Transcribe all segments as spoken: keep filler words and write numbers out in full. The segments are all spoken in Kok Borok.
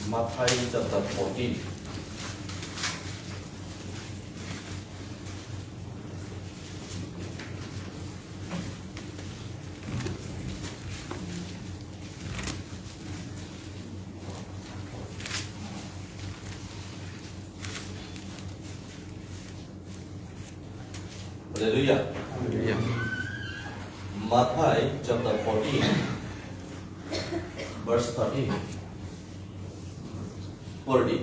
Mathai chapter fourteen. Hallelujah. Hallelujah. Mathai chapter fourteen, verse thirteen. Pori di.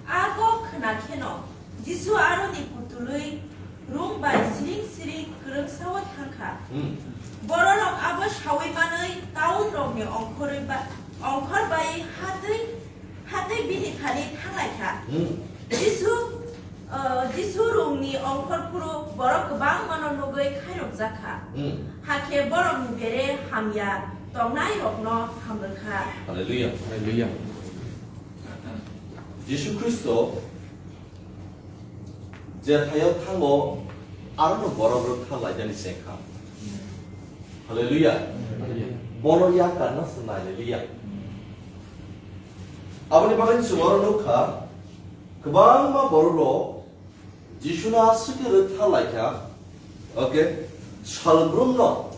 A kok khna kheno Jisu aroni putului rung bai siring siring kwrwngsa-o thang kha. Hmm. Bororok abo saui manwi taunrokni ongkhorwi ba-, ongkhor bai hatwi, hatwi bini thani thanglai kha. Hmm. Jisu, uh, Jisu rungni ongkhor phuru borok kwbangmano nugwi khairokjak kha. Hmm. Hakhe borokni bere hamya tongnairokno hamrwk kha. Hallelujah. Hallelujah. Jisu Khristo je thaio thango, arono borok rwkha lainani chengkha. Hallelujah. Hallelujah. Bono yakarna se naililiya. Aboni bagwi chwng oro nukha, kwbangma borok rok Jisuno aswk khe rwkha laikha, okay, salbrumno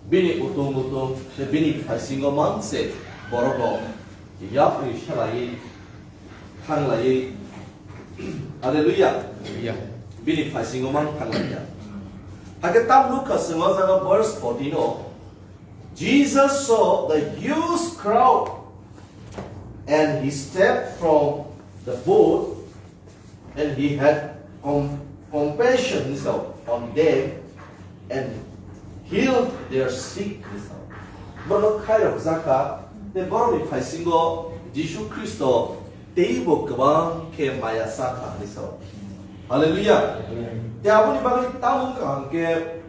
bini utung utung, tei bini phaisingo mangse borok rok yapri salaiwi thanglaiwi, Hallelujah. Hallelujah. Bini phaisingo mang thanglaiya. Hakhe tam nukha chwng o jaga verse fourteen o, Jesus saw the huge crowd and he stepped from the boat and he had com-, compassion, so, on them and healed their sick, so. Borok khairok jakha, tei borokni phaisingo Jisu Khristo teibo kwbang khe maya cha kha, hinwi sao. Hallelujah. Tei aboni bagwi tamo wngkha hwnkhe,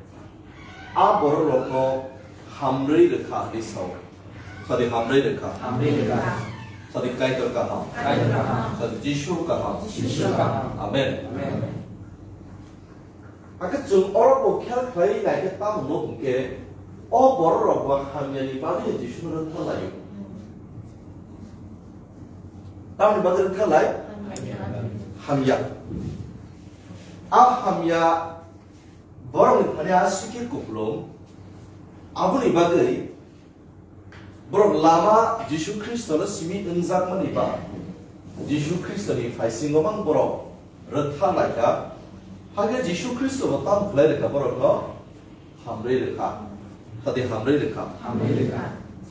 a borok rokno hamrwi rwkha, hinwi sao. Sadi hamrwi rwkha. Hamrwi rwkha. Sadi Kaitor kaham. Kaitor kaham. Sadi Jisu kaham. Jisu kaham. Amen. Amen. Hakhe chwng oro bo khel khlai nai khe tamo nuk hwnkhe, o borok rok bo hamyani bagwi Jisu no rwkha laio. Tamoni bagwi rwkha lai? Hamya. A hamya borokni thani aswk khe kupulung, aboni bagwi borok lama Jisu Khristono simi wngjakmani ba Jisu Khristoni phaisingo mang borok rwkha laikha. Hakhe Jisu Khristo bo tamo khlai rwkha borokno? Hamrwi rwkha. Sadi hamrwi rwkha. Hamrwi rwkha.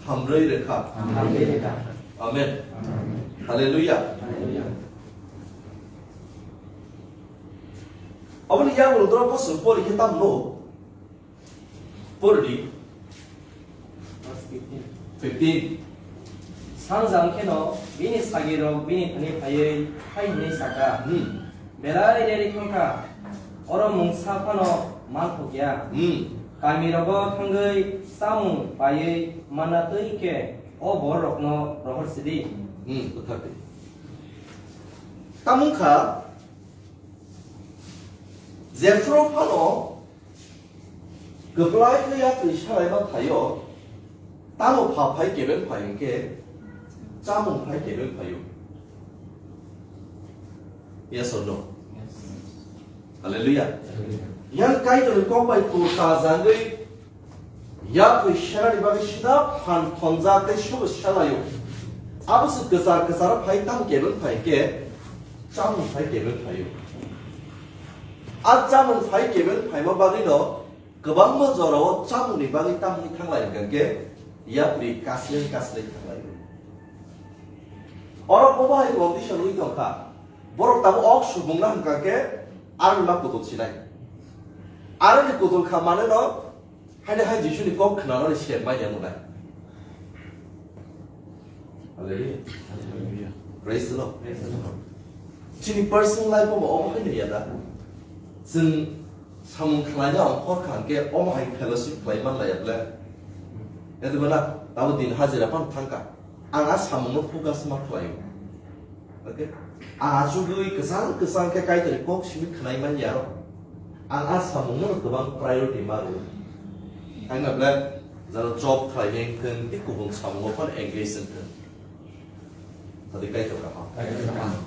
Hamrwi rwkha. Hamrwi rwkha. Amen. Amen. Hallelujah. Hallelujah. Aboni yang ulodoro bosong pori khe tamo nuk? Pori di. Verse fifteen. Fifteen. Sangjang kheno bini sagirok bini thani phaiwi hai hwnwi saka, Hmm. Belai reri thangkha, oro mungsa phano manthokya. Hmm. Kamirogo thangwi chamung paiwi manna twi khe o bororokno rohor sidi. Hmm, bwthar di. Tamo wngkha, jephru phano kwplai khe yapri salaima phaio, tamo pha phai kebeng phai hwnkhe chamung phai kebeng phaio. Yes or no? Hallelujah. Yang Kaitorni kok bai kurta jangwi yapri serani bagwi sida phan thonjak tei subu salaio. Abo se kwchar kwcharo phai tamo kebeng phai khe chamung phai kebeng phaio. A chamung phai kebeng phaima bagwino kwbangma jorao chamungni bagwi tamni thanglai hwnkha khe yapri kaslai kaslai thanglai. Oro bo bahai condition wi tongkha. Borok tamo ok subungna hwnkha khe aroni ma kutul sinai. Aroni kutul kha maneno haino hai Jisuni kok khnanani se manya munai. Hallelujah. Hallelujah. Praise the Lord. Praise the Lord. Chini personal life-o bo omo hai nungya da? Chwng samung khlaina ongkhor kha hwnkhe omo hai fellowship khlai man laiya ble? Yatwi bana tamo din hajira phano thangkha. Ang a samungno focus ma khlaio. Okay? Ang achugwi kwchang kwchang khe Kaitorni kok simi khnai man ya ro. Ang a samungno kwbang priority ma rwo. Ang na ble Jara job khlai wng thung, tei kubun samungo phano engage wng thung. Tadi Kaitor kaham. Kaitor kaham.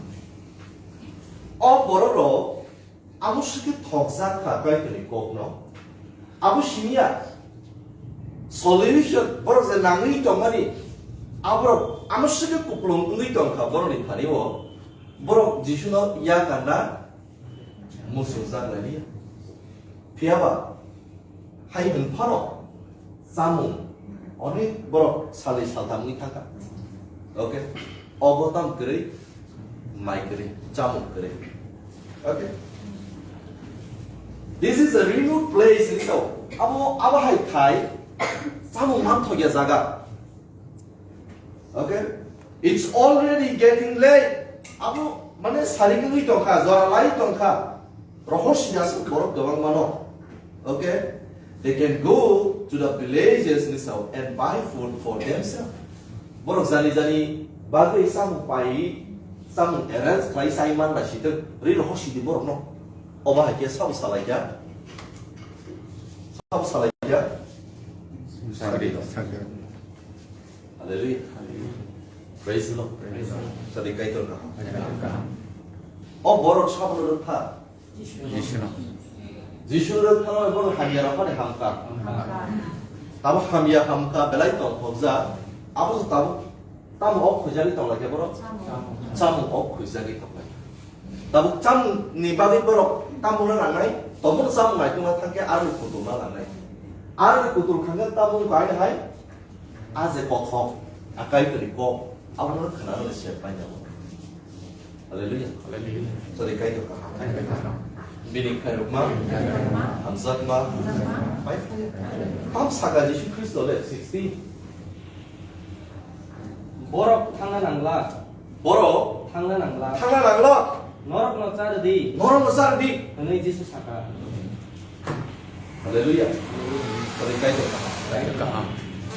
O borok rok amo sike thokjak kha Kaitorni kokno. Abo simiya solution borok je nangwi tongmani, aborok amo sike kuplung wngwi tongkha borokni thani o. Borok Jisuno yakar na muchungjak lailiya. Phiyaba hai hwn phano chamung onek borok salni saltham wngwi thangkha. Okay? Obo tam kwrwi, mai kwrwi, chamung kwrwi. Okay? This is a remote place, hinwi sao. Abo, abo hai thai chamung manthokya jaga. Okay? It's already getting late. Abo mane sari wngwi tongkha, jora lai tongkha. Rohor siyaswk borok kwbangmano. Okay? They can go to the villages ni sao and buy food for themselves. Borok jani jani bagwi samung pai, samung arrange khlai sai man bai sitwk. Ri rohor sidi borokno. Obo hai khe sabo salai kha. Sabo salai kha. Sagri. Sagri. Hallelujah. Praise the Lord. Praise the Lord. Tadi Kaitor kaham. Kaitor kaham. O borok sabno rwkha. Jisu. Jisu rwkha no borok hamya rok mani hamkha. Hamkha. Tabo hamya hamkha belai tong khokjak. Abo se tabo tamo ok khujagwi tong lai khe borok. Chamung. Chamung ok khujagwi tong lai. Tabuk chamung ni bagwi borok tamung na nangnai, tongmung chamung naitungna thangkhe aroni kutul na nangnai. Aroni kutul khangkhe tamung kainwi hai, a je kothok, a Kaitorni kok, abono khwnarwi se painai. Hallelujah. Hallelujah. Sorry, Kaitor kaham. Kaitor kaham. Bini khairokma, Kaitor kaham. Hamjakma, Hamjakma. Pai phai. Tam saka Jisu Khristo le sixteen. Borok thangna nangla. Borok thangna nangla. Thangna nangla. Norokno charwdi. Norokno charwdi. Hwnwi Jisu saka. Hallelujah. Hallelujah. Tadi Kaitor kaham. Kaitor kaham.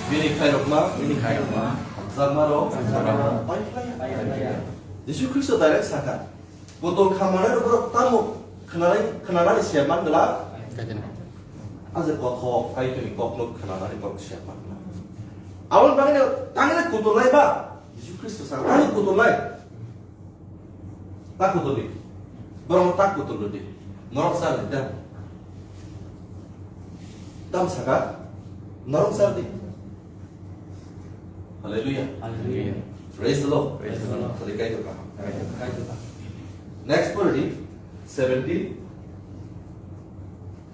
Bini khairokma. Bini khairokma. Hamjakma rok. Hamjakma rok. Pai phlai. Pai phlai. Jisu Khristo direct saka. Kutul khamanai rok borok tamo khwnanai, khwnanani se man gla? Kaitor. A je kothok Kaitorni kokno khwnanani borok se man gla. Aboni bagwi no tangwi kutul nai ba? Jisu Khristo sa tangwi kutul nai. Ta kutul di. Borok ta kutul di. Norok sa di da. Tam saka norok sa di. Hallelujah. Hallelujah. Praise the Lord. Praise the Lord. Tadi Kaitor kaham. Kaitor kaham. Next pori di, seventeen.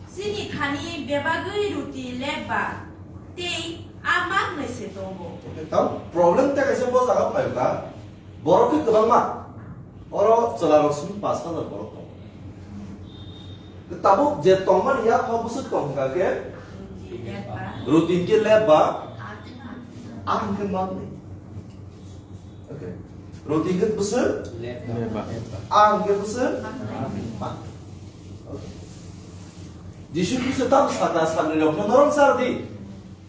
Chini thani bebagwi ruti leba tei a mak nai se tongo. Tam problem ta kaisa bo jaga phaikha. Borok khe kwbangma. Oro chwla rok simi pash hajar borok tongo. Tabuk je tongmani yak kha bwswk tong hwnkha khe ruti hwnkhe leba, a hwnkhe mak ni. Okay. Ruti hwnkhe bwswk, leba, a hwnkhe bwswk mak ni. Okay. Jisu Khristo tamo saka sakni rok no norok char di.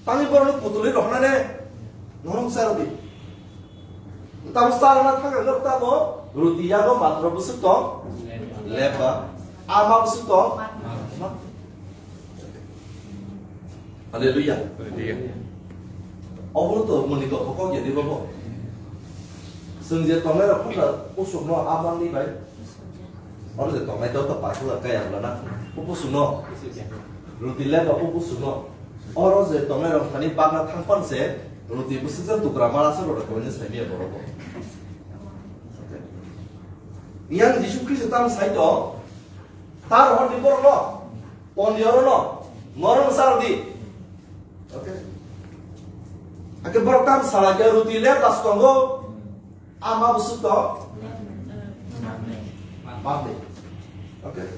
Tangwi borokno kutulwi rohornani norok charo di. Tamo charwna thangkha khe tamo ruti yago matro bwswk tong? Leba. Ama bwswk tong? Hallelujah. Hallelujah. Obo to moni to kok ya di bobo. Chwng je tongnai rok khukla usuk no amang ni bai. Oro je tongnai dota paikhuda kaya wlana pupusuno. Ruti leba pupusuno. Oro je tongnai rok thani bagna thangpan se ruti bwswkjak tukra mala se rok rok saimia borok bo. Yang Jisu Khristo tamo sai to. Tar hor di borok no. Pon di oro no. Norok no sar di. Okay. Ake borok tam sala ke ruti leba tongo. Ama bwswk tong? Bangni. Okay.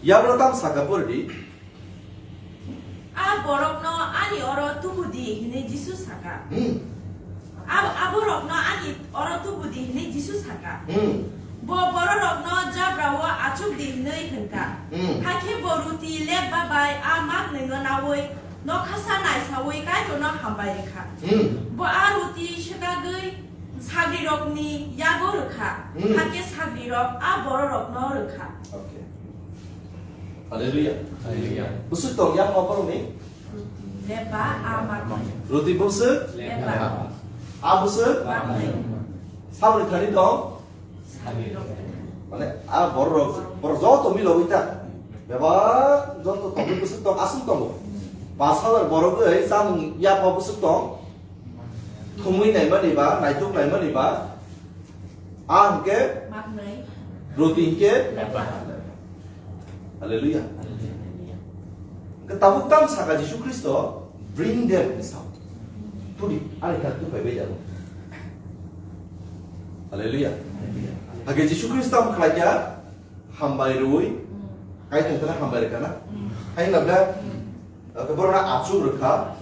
Yabra tam saka pori di. A borokno ani oro tubu di hinwi Jisu saka. Hmm. A, a borokno ani oro tubu di hinwi Jisu saka. Hmm. Bo bororokno jabra-o achuk di hinwi hwnkha. Hmm. Hakhe bo ruti leba bai a mak nwngo naui nokhasa naisaui Kaitorno hambai rwkha. Hmm. Bo a ruti swkagwi sagrirokni yago rwkha, hmm, hakhe sagrirok a bororokno rwkha. Okay. Hallelujah. Hallelujah. Bwswk tong yang oborokni? Leba a maknwi. Roti bwswk? Leba. A bwswk? Maknwi. Saboni thani tong? Saboni rok. Mane a borok, borok joto milogwi ta. Bebak joto tongwi bwswk tong, aswk tongo. Pas hajar borok bai chamung yapha bwswk tong? Thumwi naimani ba, naituk naimani ba, a hwnkhe maknwi. Roti hwnkhe leba. Hallelujah. Hallelujah. Hwnkhe tabuk tamo saka Jisu Khristo, "Bring them," hwnwi sao. Thudi, ani kha tupai bai jago. Hallelujah. Hake Jisu Khristo tamo khlai kha, hambai rwi, Kaitor tana hambai rwkha na. Hai na bla, Oke, borok na achuk rwkha.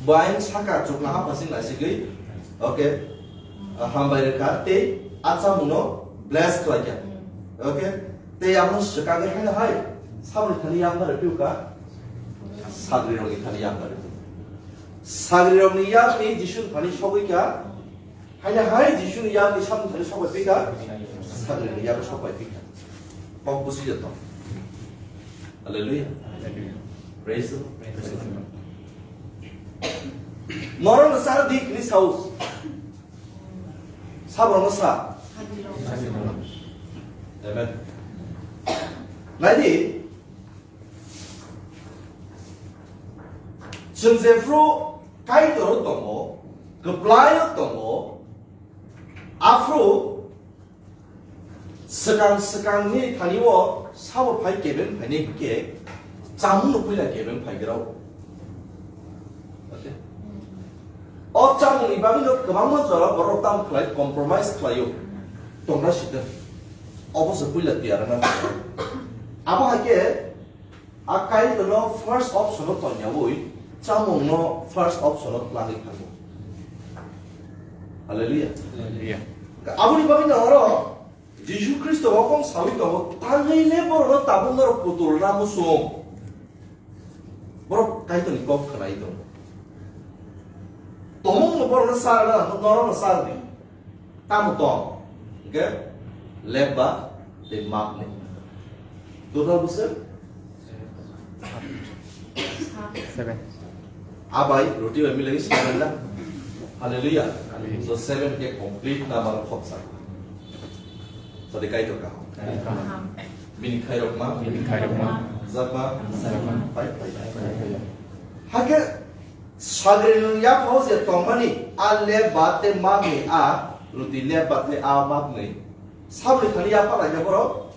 Bain saka chukla ha pasing lai sigwi. Oke. Ah, hambai rwkha tei a chamungno bless khlaikha. Oke. Tei amo swkagwi haino hai saboni thani yapharwi piuka. Sagrirokni thani yapharwi. Sagrirokni yapni Jisuni thani sogwikha. Haino hai Jisuni yapni saboni thani sokbai pika. Sagrirokni yapni sokbai pika. Kok busi jato. Hallelujah. Hallelujah. Praise the Lord. Praise the Lord. Norok no sar di kini saus. Sabro no sa. Amen. Nai di. Chwng jephru Kaitor tongo, kwplai tongo, aphru Swkang swkangni thani o sabo phai kebeng phainai hinkhe chamungno puila kebeng phaigrao. Okay? O chamungni bagwino kwbangma jora borok tamo khlai compromise khlaio. Tongra sitwng. Obo se puila tiyar wngna nango. Abo hai khe A Kaitorno first option o tonyaui chamungno first option o twlangwi thango. Hallelujah. Hallelujah. Aboni bagwi no oro Jisu Khristo bo kong saui tongo, tangwi le borokno tabuk norok kutul na musung. Borok Kaitorni kok khwnai tongo. Tomungno borokno sa rwna, norokno sa rwdi. Tamo tong? Hingke lebba tei mapni. Total bwswk? Seven. Abai roti bai milai seven na? Hallelujah. Hallelujah. So seven ke complete number khopsa. Sadi Kaitor kaham. Kaham. Bini khairokma. Bini khairokma. Jakma. Jakma. Pai, pai, pai. Pai, pai. Hake Sagri nwng yaphao je tongmani a lebba tei mapni a roti lebba tei a mapni. Saboni thani yapha lai kha borok?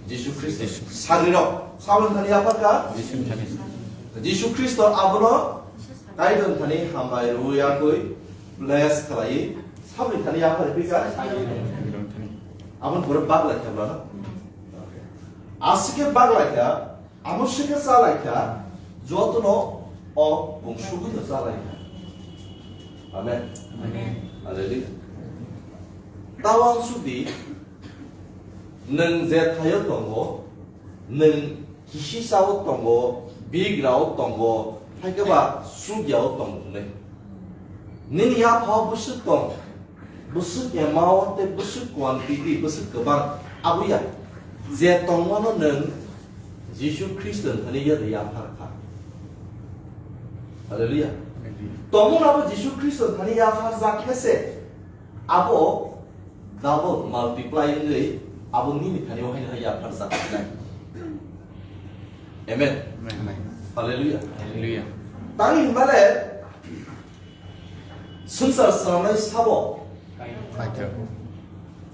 Jisu Khristo. Sagrirok. Saboni thani yapha kha? Jisu thani. Jisu Khristo abono Kaitor thani hambai rwui yakui bless khlai saboni thani yapha rwui kha? Aboni borok bak lai kha bwlano? Aswk khe bak lai kha. Amo swkhe cha lai kha, jotono o bung sugwino cha lai kha. Amen. Amen. Hallelujah. Tawang sudi, nwng je thaio tongo, nwng kisisa o tongo, bigra o tongo, haikhe ba sugya o tongo hwnwi. Nini yaphao bwswk tong, bwswk amount tei bwswk quantity, bwswk kwbang, abo ya. Je tongmano nwng Jisu Khristo ni thani ya, yaphar kha. Hallelujah. Tongmano abo Jisu Khristo ni thani yaphar jak khe se, abo double multiply wngwi abo nini thani o haino hai yaphar jak khe nai. Amen. Amen. Hallelujah. Hallelujah. Tangwi hwnba le, Swngchar swnamnai sabo. Kaitor.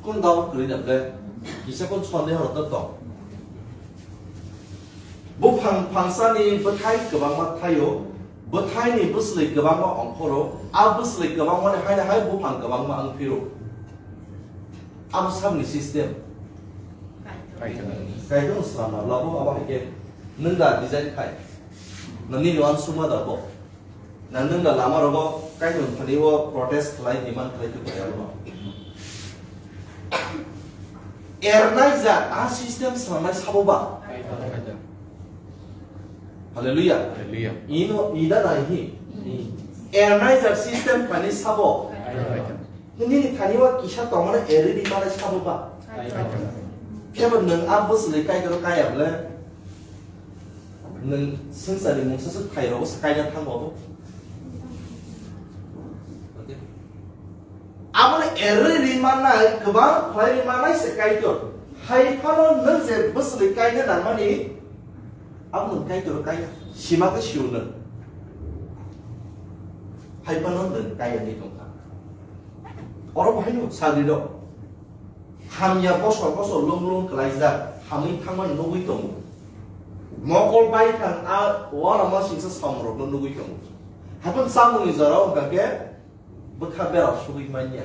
Kun dao kwrwi na ble? Kisa kun sonde horo to tong. Buphang phangsani bwthai kwbangma thaio, bwthaini bwswlwi kwbangma ongkhoro, a bwswlwi kwbangmani haino hai buphang kwbangma wngphiro. Abo samni system. Kaitor. Kaitor swnamna labo abo hai khe nwng da design khai. Nini wansukma da bo. Na nwng da lama rogo Kaitor thani o protest khlai, demand khlai khe khlai abo. Ernai ja a system swnamnai sabo ba. Hallelujah. Hallelujah. Ino ida nai hi. Ernai ja system khlai sabo. Nini thani o kisa tongmani eri di mani sabo ba. Kebo nwng a bwswlwi Kaitor kaya ble. Nwng swngcharni mungsa swk thai rogo se kaina thango abo. Okay. Aboni erwi ri mannai, kwbang khlai ri mannai se Kaitor. Hai phano nwng je bwswlwi kaina nangmani, abo nwng Kaitor kaina. Sima khe sio nwng. Hai phano nwng kaina ni tongkha. Oro bo haino sagri rok. Hamya bosor bosor lung lung kwlaijak, hamwi thangmani nugwi tongo. Mokol bai thang a uanama singsa samung rokno nugwi tongo. Haikhe chamungni jora wngkha khe bwkha bera sugwi manya.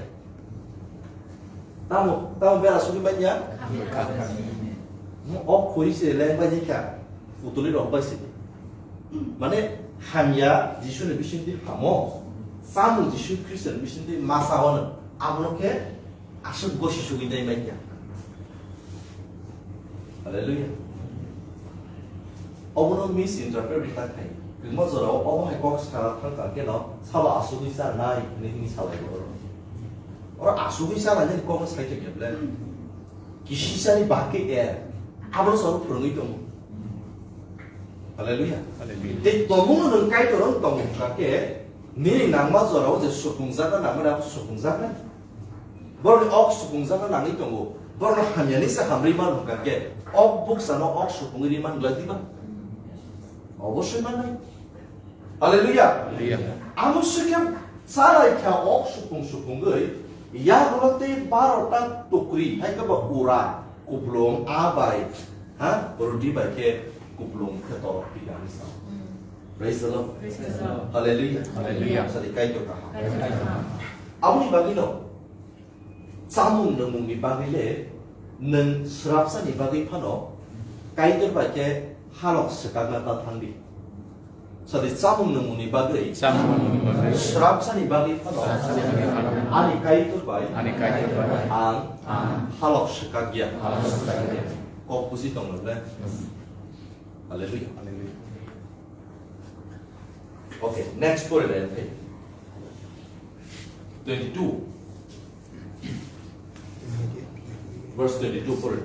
Tamo, tamo bera sugwi manya? O khuri se leng bai kha, putuli rok bai se. Mane hamya Jisuni bisingtwi hamo, chamung Jisu Khristoni bisingtwi masa ono, abono khe aswk gosi sugwi nai manya. Hallelujah. Obono misinterpret ta khai. Kwbangma jorao obo hai kok sana thang kha keno sabo asugwi cha nai hwnwi hwnwi salai bo oro. Oro asugwi cha nai nini kokno sai tongya ble. Kisi chani bahai khe er. Abono sabo phwrwngwi tongo. Hallelujah. Hallelujah. Tei tongmungno nwng Kaitor wng tongo hwnkha khe nini nangma jorao je supungjakna nangmani abo supungjaknai. Borokni ok supungjakna nangwi tongo. Borokno hamyani se hamri man hwnkha khe, ok buksano ok supungwi ri man glak diba? Obosoi mannai. Hallelujah. Hallelujah. Amo swkhe chalai kha ok supung supungwi, yagulo tei barota tukri, hai khe ba ura, kuplung, a bai, ha, roti bai khe kuplung khe torok pika hinwi sa. Praise the Lord. Praise the Lord. Hallelujah. Hallelujah. Sadi Kaitor kaham. Kaitor kaham. Aboni bagwino chamung nungmungni bagwi le nwng swrapsani bagwi phano Kaitor bai khe halok swkakna ta thangdi. Sadi chamung nungmungni bagwi, chamung nungmungni bagwi, swrapsani bagwi phano, swrapsani bagwi phano, ani Kaitor bai, ani Kaitor bai, ang, ang, halok swkakya. Halok swkakya. Kok buji tongmani le. Hallelujah. Hallelujah. Okay, next pore le, okay. Twenty-two. Verse twenty-two pore.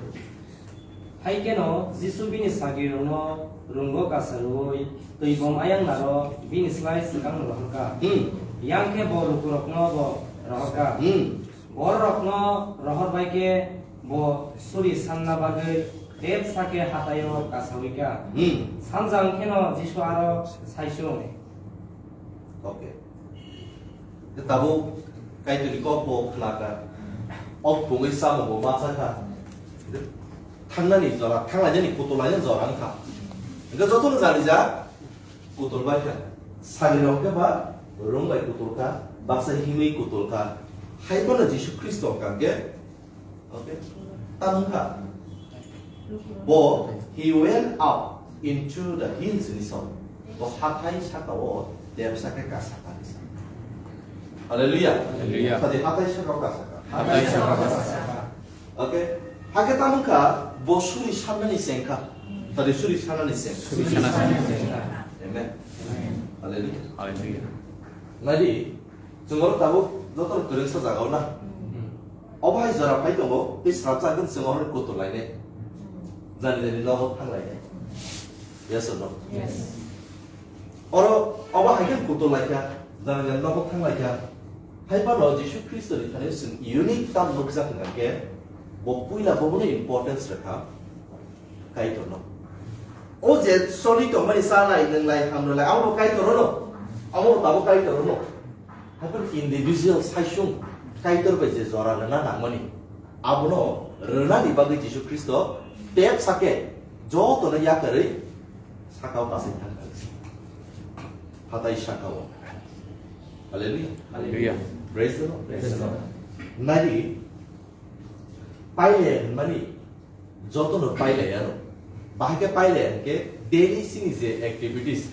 Hai kheno Jisu bini sagrirokno rungo kasa rwui twi bom ayang naro bini slai swkang rohorkha. Hmm. Yang khe bo lukurokno bo rohorkha. Hmm. Bororokno rohor bai khe bo suri sanna bagwi tepsa khe hataio kasaui kha. Hmm. Sanja wng kheno Jisu aro saisung. Okay. Tabuk Kaitorni kok bo khna kha. Ok pungwi samung bo ma cha kha. Thangnani jora, thanglainani kutul lainani jora wng kha. Hwnkhe jotono jani ja. Kutul bai kha. Sagrirok khe ba rung bai kutul kha, baksa himwi kutul kha. Hai phano Jisu Khristo hwnkha khe, okay? Tamo wngkha. Bo, he went up into the hills ni song. Bo hathai saka-o tepsa khe kasa kha ni song. Hallelujah. Hallelujah. Sadi hathai saka-o kasa kha. Hathai saka-o kasa kha. Okay? Hakhe tamo wngkha, bo suri sanani chengkha. Tadi suri sanani cheng. Suri sanani cheng. Amen. Hallelujah. Hallelujah. Nadi, chwng oro tabuk joto kwrwngsa jaga o na. Obo hai jora phai tongo, tei srapsa hwnkhe chwng oro kutul lainai. Jani jani nogo thang lainai. Yes or no? Yes. Oro obo hai khe kutul laikha, jani jani nogo thang laikha. Hai phano Jisu Khristo ni thani chwng unique tam nukjak hwnkha khe, bo puila bo bono importance rwkha Kaitor no. O je soli tongmani chanai, nwnglai, hamrwlai, abo bo Kaitor no. Abo bo tabuk Kaitor no. Haikhe individual saisung Kaitor bai je jora rwna nangmani, abono rwnani bagwi Jisu Khristo tep sake jotono yakarwi sakao kasai thangkha. Hatai sakao. Hallelujah. Hallelujah. Praise the Lord. Praise the Lord. Nadi, paile hwnmani jotono pailai ano. Bahai khe pailai hwnkhe daily chini je activities,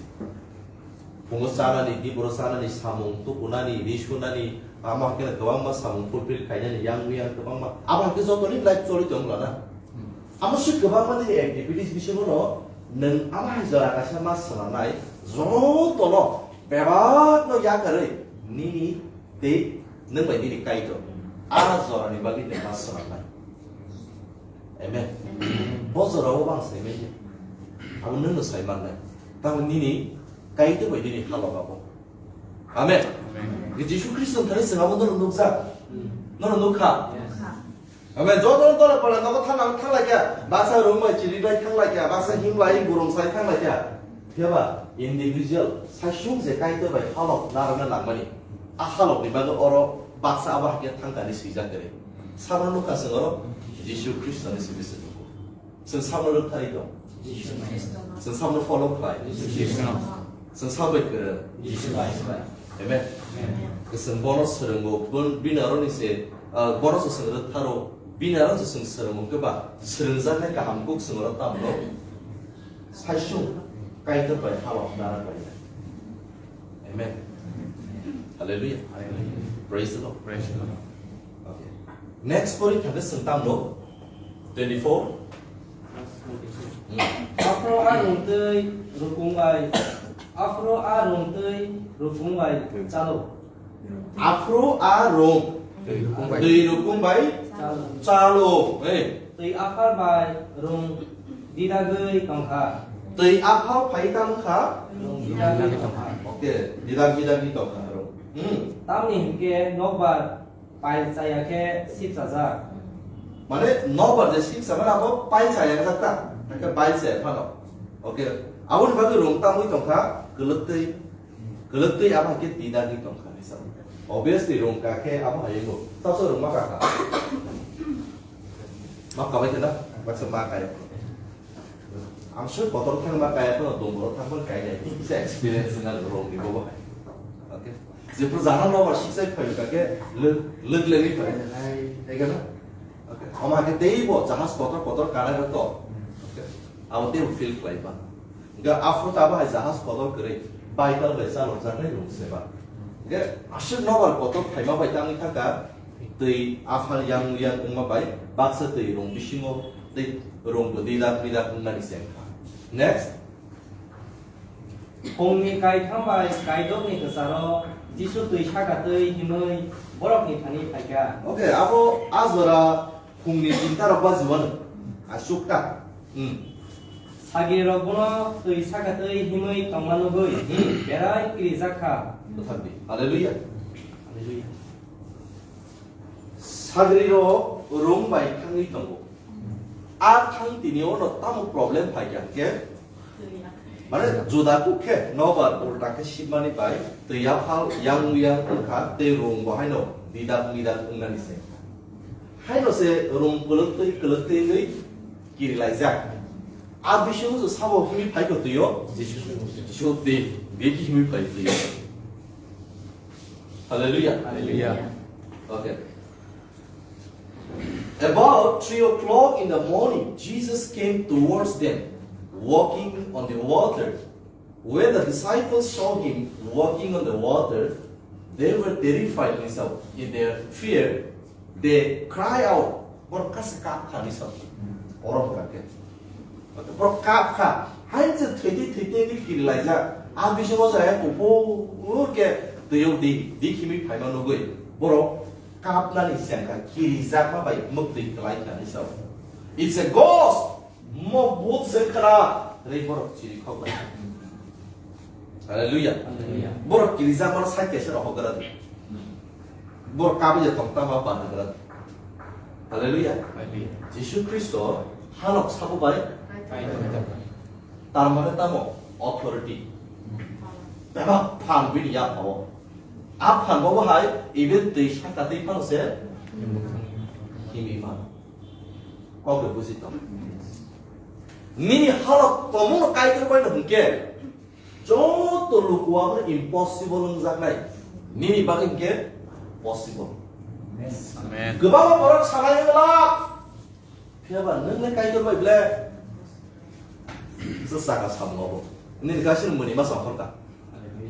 phungo chanani, diboro chanani, samung tukunani, ri sunani, tamo hwnkhe kwbangma samung fulfill khainani, yang miyang kwbangma. Abo hwnkhe jotoni life choli tong lana. Amo se kwbangma nini activities bisingo no nwng amo hai jora kaisa ma swnamnai, jotono bebakno yakarwi nini tei nwng bai nini Kaitor a jorani bagwi nwng ma swnamnai. Amen. Bo jorao bang sai manya. Abo nwngno sai mannai. Tamo nini Kaitor bai nini halok abo. Amen. Amen. Jisu Khristo thani sengabo nono nukjak. Hmm. Nono nukha. Yes. Amen. Joto tola pala nogo thang ang thang laikya. Baksa rung bai chiri lai thang laikya. Baksa him lai gurung sai thang laikya. Phiya ba individual saisung je Kaitor bai halok narwkna nangmani. A halok ni bagwi oro baksa abo hakhe thang kani swijak kwrwi. Sabra nukha seng oro Jisu Khristo ni simi se nugo. Chwng samno rwktharwi tong. Jisu Khristo. Chwng samno follow khlai. Jisu Khristo. Chwng sabai kwrwng. Jisu Khristo. Amen. Amen. Chwng bono swrwngo, bon-, bini aroni se, ah, bono se chwng rwktharo, bini aro se chwng swrwngo khe ba, swrwngjaknai kaham kuk chwng oro tamno. Saisung, Kaitor bai halok nara bai. Amen. Hallelujah. Hallelujah. Praise the Lord. Praise the Lord. Okay. Next pori thangkhe chwng tamno twenty-four. Hmm. Aphro a rung twi rukung bai, aphro a rung twi rukung bai chalo. Aphro a rung twi rukung bai chalo. Hey. Twi aphal bai rung didagwi tongkha. Twi aphal phai tangkha. Rung didagwi tongkha. Okay, didag didagwi tongkha rung. Hmm. Tamni hinkhe nokbar Pail chaya khe sipsajak. Mane nokbar je sipsa mane abo pail chaya jak ta, hake pail chaya phano. Okay, aboni bagwi rung tamwi tongkha kwlwktwi, kwlwktwi abo hake didagwi tongkha ni sa. Obviously rung ka khe abo hai wngo, taso rung ma ka kha. Ma ka bai khe na, baksa ma ka ya. Ang soi kotor thang ba kaya phano dongor thang phano kaya nai. Kisa experience na rong ni bobo hai. Okay. Jepro jana no ba sisai phai ka ke lug lug le ni phai. Hai, hai ga na. Okay. Ama ke tei bo jahas kotor kotor kana ga to. Okay. Abo tei feel khlai ba. Ga afro ta ba hai jahas kotor kre. Bai kal bai sa lo jana rong se ba. Ga asuk no ba kotor phai ma bai tang ni thang ka. Twi aphal yang yang wngma bai baksa twi rung bisingo tei rung bo didak didak wngnani se wngkha. Next. Phungni kaitham bai kaidokni kwcharo Jisu twi saka twi himwi borokni thani phaikha. Okay, abo a jora phungni tinta rok bajiwano. Asukta. Hmm. Sagrirok bono twi saka twi himwi tongma nugwi berai kirijak kha. Bwthakdi. Hallelujah. Hallelujah. Sagrirok rung bai thangwi tongo. A thang tini ono tamo problem phai kha hwnkhe, mane juda kuk khe nobar ulta khe sibmani bai twi aphal yang yang wngkha tei rung bo haino didak midak wngnani se. Haino se rung kwlwk twi kwlwk twi wngwi kiri laijak. A bisingo se sabo himwi phai kho twi o Jisu twi, beki himwi phai twi o. Hallelujah. Hallelujah. Okay. About three o'clock in the morning, Jesus came towards them, walking on the water. When the disciples saw him walking on the water, they were terrified in their fear. They cried out. Borok kasa kap kha ni sa. Borok kap kha. Borok kap kha. Hai je thwidi thwidi ni kiri laijak. A bisingo jaya kuphur khe twi o di, di khimi phaima nugwi. Borok kapnani sengkha kirijakma bai mwktwi kwlai kha ni sa. It's a ghost. Mo bhut se khna rei borok chiri khok bai. Hallelujah. Hallelujah. Borok kirijak mano sai kaisa rok hok gra di. Borok kabi je tong tama ba hok gra di. Hallelujah. Hallelujah. Jisu Khristo hanok sabo bai. Hallelujah. Tar mane tamo authority. Bebak phan bini ya phawo. A phan bo hai even twi saka twi phano se himi ma. Kok buji tong. Nini halok tomung no Kaitor bai no hwnkhe joto luku abono impossible wngjaknai. Nini bagwi hwnkhe possible. Amen. Kwbangma borok sanai wngla. Phiya ba nwng le Kaitor bai ble. Se saka samung abo. Nini gasini mwnwi ma songkhor ka.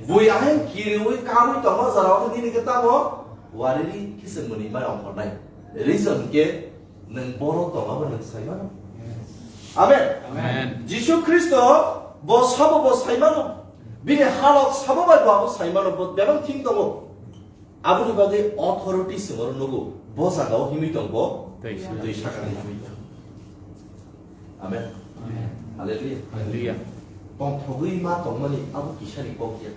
Bui ahai kiriwi karwi tongma jora o nini khe tamo wariri khe se mwnwi ma ongkhornai. Reason khe nwng boro tong abo nwng sai mano. Amen. Amen. Jisu Khristo bo sabo bo sai mano. Bini halok sabo bai bo abo sai mano, bo bebak thing tongo. Aboni bagwi authority se oro nugo. Bo jaga o himwi tong bo. Twi saka. Twi saka ni himwi tong. Amen. Amen. Hallelujah. Hallelujah. Tongthogwi ma tongmani abo kisani kok ya.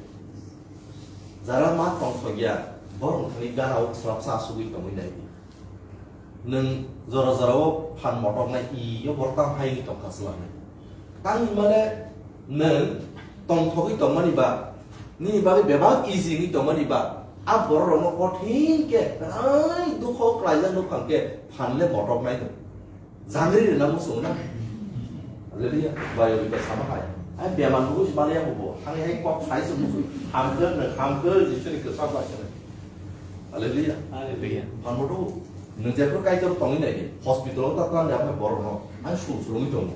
Jara ma tongthok ya, borok thani gana o khoroksa asugwi tongwi nai di. Nwng jora jora o phan motok nai i yo borok tam hai wngwi tongkha swlangni. Tang hwnmale nwng tongthogwi tongmani ba, nini bagwi bebak easy wngwi tongmani ba, a borok rokno kothin khe, belai dukho klaijak nukhang khe phan le motok nai no. Jangri rwna muchung na. Hallelujah. Bible bai sama hai. Ai bemar nugo si maliya hubo. Thangwi hai kok sai se muchung. Hamkhe nwng hamkhe Jisuni kwchak bai se. Hallelujah. Hallelujah. Phan motok. Nwng jephru Kaitor tongwi nai di. Hospital o ta tang ya phai borok no. Ang sung sung tongo.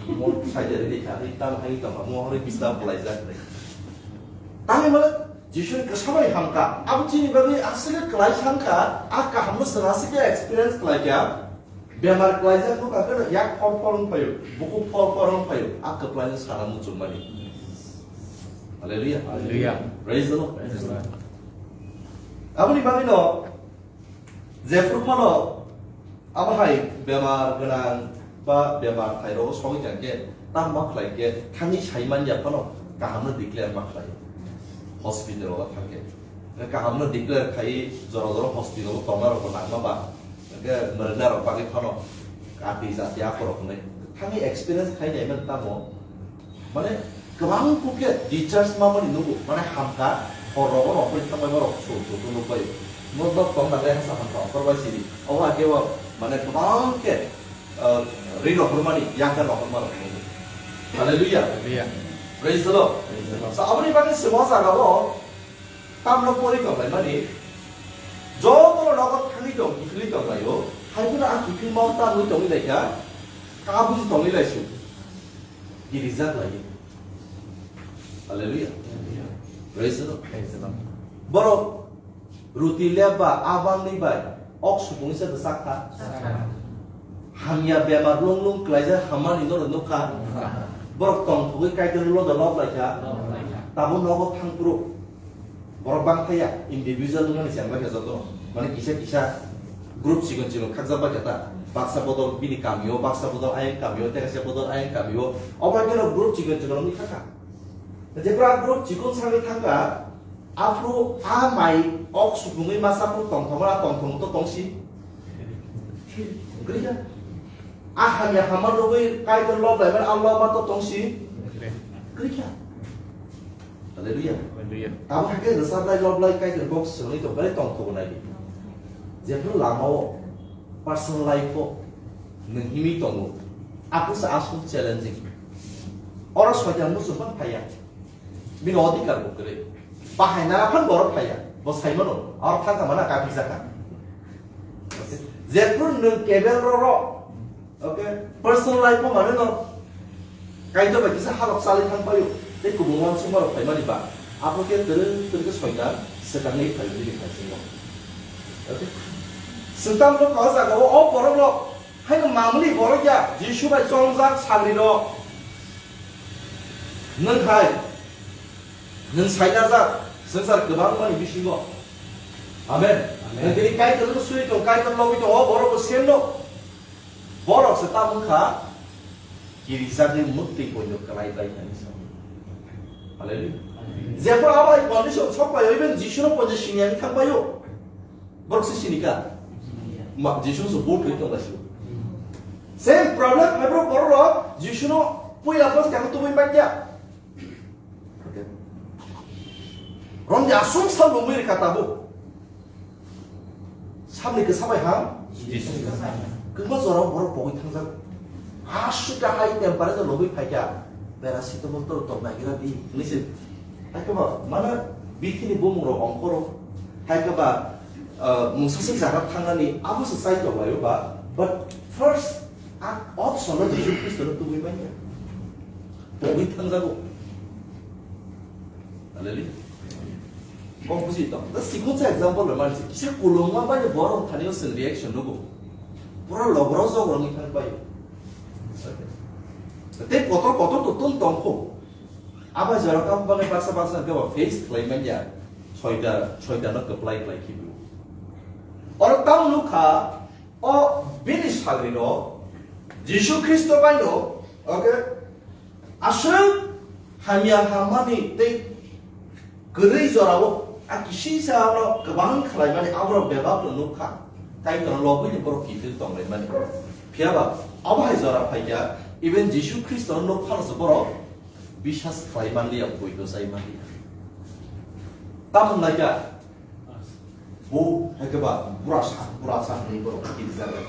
Mo sai de ri kha ri tam hai tam mo hori bisna bolai jak re. Tangwi male Jisuni kwchak bai hamkha. Abo chini bagwi aswk kwlai sangkha. A kaham no swng aswk khe experience kwlai kha. Bemar klaijak nukhang khe yak phor phor wng phaio, bukhuk phor phor wng phaio, a kwplaino sana muchungmani. Hallelujah. Hallelujah. Praise the Lord. Praise the Lord. Aboni bagwino jephru phano abo hai bemar gwnang ba bemar thai rogo sogwi tang khe, tamo ma khlai khe thangwi sai man ya phano kahamno declare ma khlai. Hospital rogo thang khe kahamno declare khai jora jora hospital rogo tongna rogo nangma ba. Hwnkhe mwrwknarok bagwi phano kati jati akhorok hwnwi thangwi experience khai nai mano tamo. Mane kwbang kuk khe discharge mamani nugo, mane hamkha, hor rogo rok bai thangbai borok sum sum khe nukbai. Mo dok tong nang le hasa hamkha okor bai siri. Obo hakhe bo mane kwbang khe, ah, ri rohormani, yakha rohorma rok nugo. Hallelujah. Hallelujah. Praise the Lord. Praise the Lord. So aboni bagwi se o jaga o Tamno pori tonglaimani, jotono nogo thangwi tong, kiphilwi tonglaio, hai phano ang kiphilma o tamwi tongwi laikha, kabuji tongwi laisu, kirijak lai. Hallelujah. Praise the Lord. Praise the Lord. Borok ruti leba abangni bai ok supungni se bwsak kha. Sakha. Hamya bemar lung lung klaijak hammani norok nukha. Nukha. Borok tongthogwi Kaitor loda lob laikha. Lob laikha. Tabuk nogo thangphuru. Borok bang thaya, individual wngmani se ang bai kha jotono. Mane kisa kisa group chikon chikon khakjak bai kha ta. Baksa bodol bini kamio, baksa bodol ayang kamio, tei kaisa bodol ayang kamio. Obo hai kheno group chikon chikon wngwi thangkha. Jebra group chikon sangwi thangkha, aphuru a mai ok supungwi masa phuru tongthokma tongthokma to tongsi. Kwrwi kha. A hamya hama nugwi Kaitor lob laimani a lob ma to tongsi. Kwrwi kha. Hallelujah. Hallelujah. Abo hai khe rwchap lai lob lai Kaitor box swnwi tong, belai tongthogo nai di. Jephru lama o, personal life o nwng himwi tongo. Aphuru se aswk challenging. Oro soitan muchung phano phaiya. Bini odhikar bo kwrwi. Bahai nara phano borok phaiya. Bo saimano, oro thangkha mana kaphi jakha. Jephru nwng kebel roro, okay, personal life o mane no Kaitor bai kisa halok chalwi thang paio. Tei kubun uansukma rok phaimani ba. Abo khe twrwng twrwng khe soitan swkangni phaio bini thaisingo. Okay? Swkang no kok jaga o, o borok rok haino mamuli borok ya, Jisu bai chongjak sagri rok. Nwng hai, nwng sainajak swngchar kwbangmani bisingo. Amen. Amen. Nwng tini Kaitor no suri tong, Kaitor lobwi tong, o borok bo same no. Borok se tamo wngkha, kirijagwi mwktwi poino kwlai bai thani sa. Hallelujah. Amen. Jephru abo hai condition sok bai, even Jisu no poino sini yang thang baio. Borok se sini ka? Ma, Jisu se bot ri tong laisio. Same problem, hai bro, borok rok Jisu no puila first kamo tubui manjak. Rom de aswk sal bo mui rikha tabuk. Samni kisa bai ham? Jisu. Kwma jora borok pogwi thangjak. Aswk ta hai temperature lobwi phaikha. Paracetamol to tok nagira di. Listen. Hai kwma mana bikini bumung rok ongkoro. Hai kwma, uh, mungsa se jaga thangnani abo se chai tok laio ba. But first, a option no Jisu Khristo no tubui manya. Pogwi thangjago. Hallelujah. Kok buji tong. Da sikon sa example bai mansi. Kisa kulungma bai borok thani o sing reaction nugo. Pura logro jogro ni thang bai. Tei kotor kotor to tun tong kho. Aba jora kam bang baksa baksa ke ba face khlai manya. Soita, soita no khlai khlai khibu. Oro tam nukha, o bini sagri no Jisu Khristo bai no, okay? Aswk Hamya hammani tei kwrwi jorao a kisisa ano kwbang khlaimani aborok bebakno nukha. Kaitorno lobwini borok kiphil tonglaimani. Phiyaba abo hai jora phaikha, even Jisu Khristono nuk phano se borok biswas khlai manliya, poito chai manliya. Tamoni laikha, bo hai khe ba bura sa, bura sa hwnwi borok kirijak lai.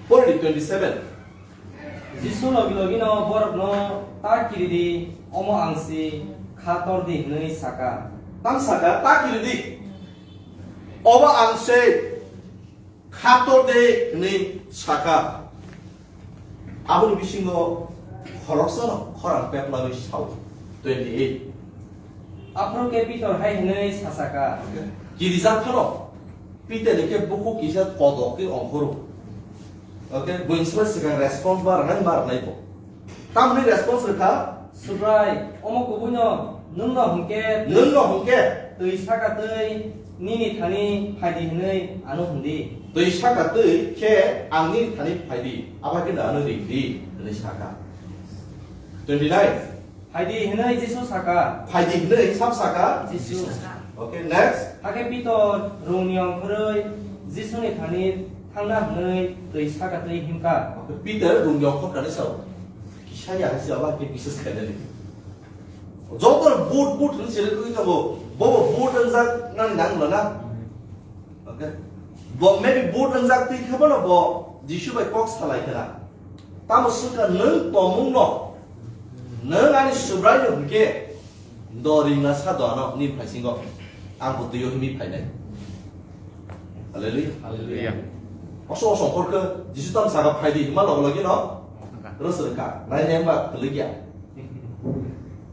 Pori di twenty seven. Jisu logi logino borokno ta kiri di, omo ang se, kha tor di hwnwi saka. Tam saka, ta kiri di. Obo ang se, kha tor de hwnwi saka. Aboni bisingo khoroksano khorang peplagwi sao. Twenty eight. Aphuru khe Pitor hai hwnwi sasaka. Kirijak phano Pitor ni khe bukhuk kisa kodok khe ongkhoro. Okay, buini swkang response ma rwnai ma rwnai bo. Tamni response rwkha? Subrai, omo kubuino nwngno hwnkhe twi, nwngno hwnkhe twi saka twi nini thani phaidi hwnwi ano hwndi. Twi saka twi khe ang nini thani phaidi, abo khe ano ringdi hwnwi saka. Twenty nine. Phaidi hwnwi Jisu saka. Phaidi hwnwi sab saka? Jisu. Okay, next. Hakhe Pitor rungni ongkhorwi Jisuni thani thangna hwnwi twi saka twi himkha. Okay, Pitor rungni ongkhor kani sao? Kisa ya hai se abo khe biswas khainani. Joto but but hwnwi selek rwi tongo. Bobo but wngjak nani nang lana. Okay. Bo maybe but wngjak twi khe bono bo Jisu bai kok salai khna. Tamo swngkha nwng tomungno, nwng ani Subraino hwnkhe, do ringna sa do ano nini phaisingo, ang bo twiyo himwi phainai. Hallelujah. Hallelujah. Oso oso ongkhor khe Jisu tam saka phaidi hima logo logi no rwswrwngkha, nainai hwnba kwlwikya.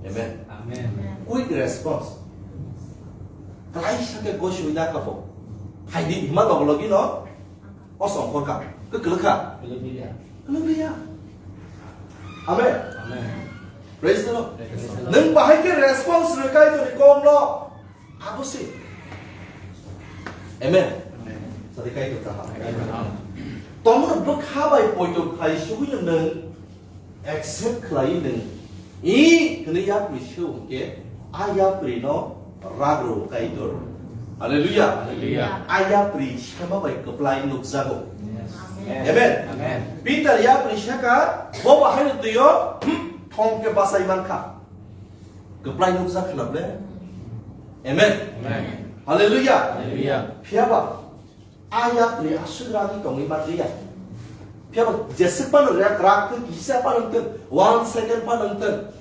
Amen. Amen. Quick response. Klaisa khe gosiwi da kha bo. Phaidi hima logo logi no oso ongkhor kha. Kwlwkha. Kwlwkliya. Kwlwkliya. Amen. Amen. Praise the Lord. Praise the Lord. Nwng bahai khe response rwkai toni kom no. Abo se. Amen. Amen. Sadi kai to kaham. Amen. Tomono bwkha bai poito khai sugwi nwng accept khlai nwng. I hwnwi yapri se hwnkhe a yapri no ragro Kaitor. Hallelujah. Hallelujah. A yapri sema bai kwplai nukjago. Yes. Amen. Amen. Amen. Peter yapri saka bo bahai no twiyo, hmm, thong khe bachai mankha. Kwplai nukjak khna ble. Amen. Amen. Hallelujah. Hallelujah. Phiyaba a yapri aswk ragwi tongwi manliya. Phiyaba jeswk phano rak, rak thung, kisa phano thung, one second phano thung.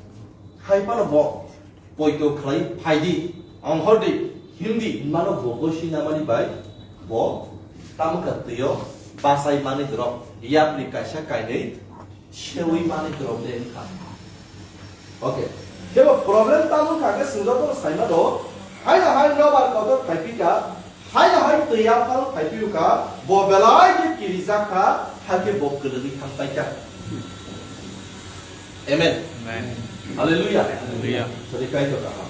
Hai phano bo poito khlai phaidi, ongkhordi, himdi, hinmano bo gosina mani bai bo tamo kha twiyo bachai mani drop, yapri kaisa kainwi sewi mani drop de wngkha. Okay. Kebo problem tamo kha khe swngjak bono saima do. Haino hai nobar kotor phaiphikha, haino hai twi aphal phaiphikha, bo belai khe kirijak kha, hakhe bo kwlwgwi thang paikha. Amen. Amen. Hallelujah. Hallelujah. Sadi Kaitor kaham.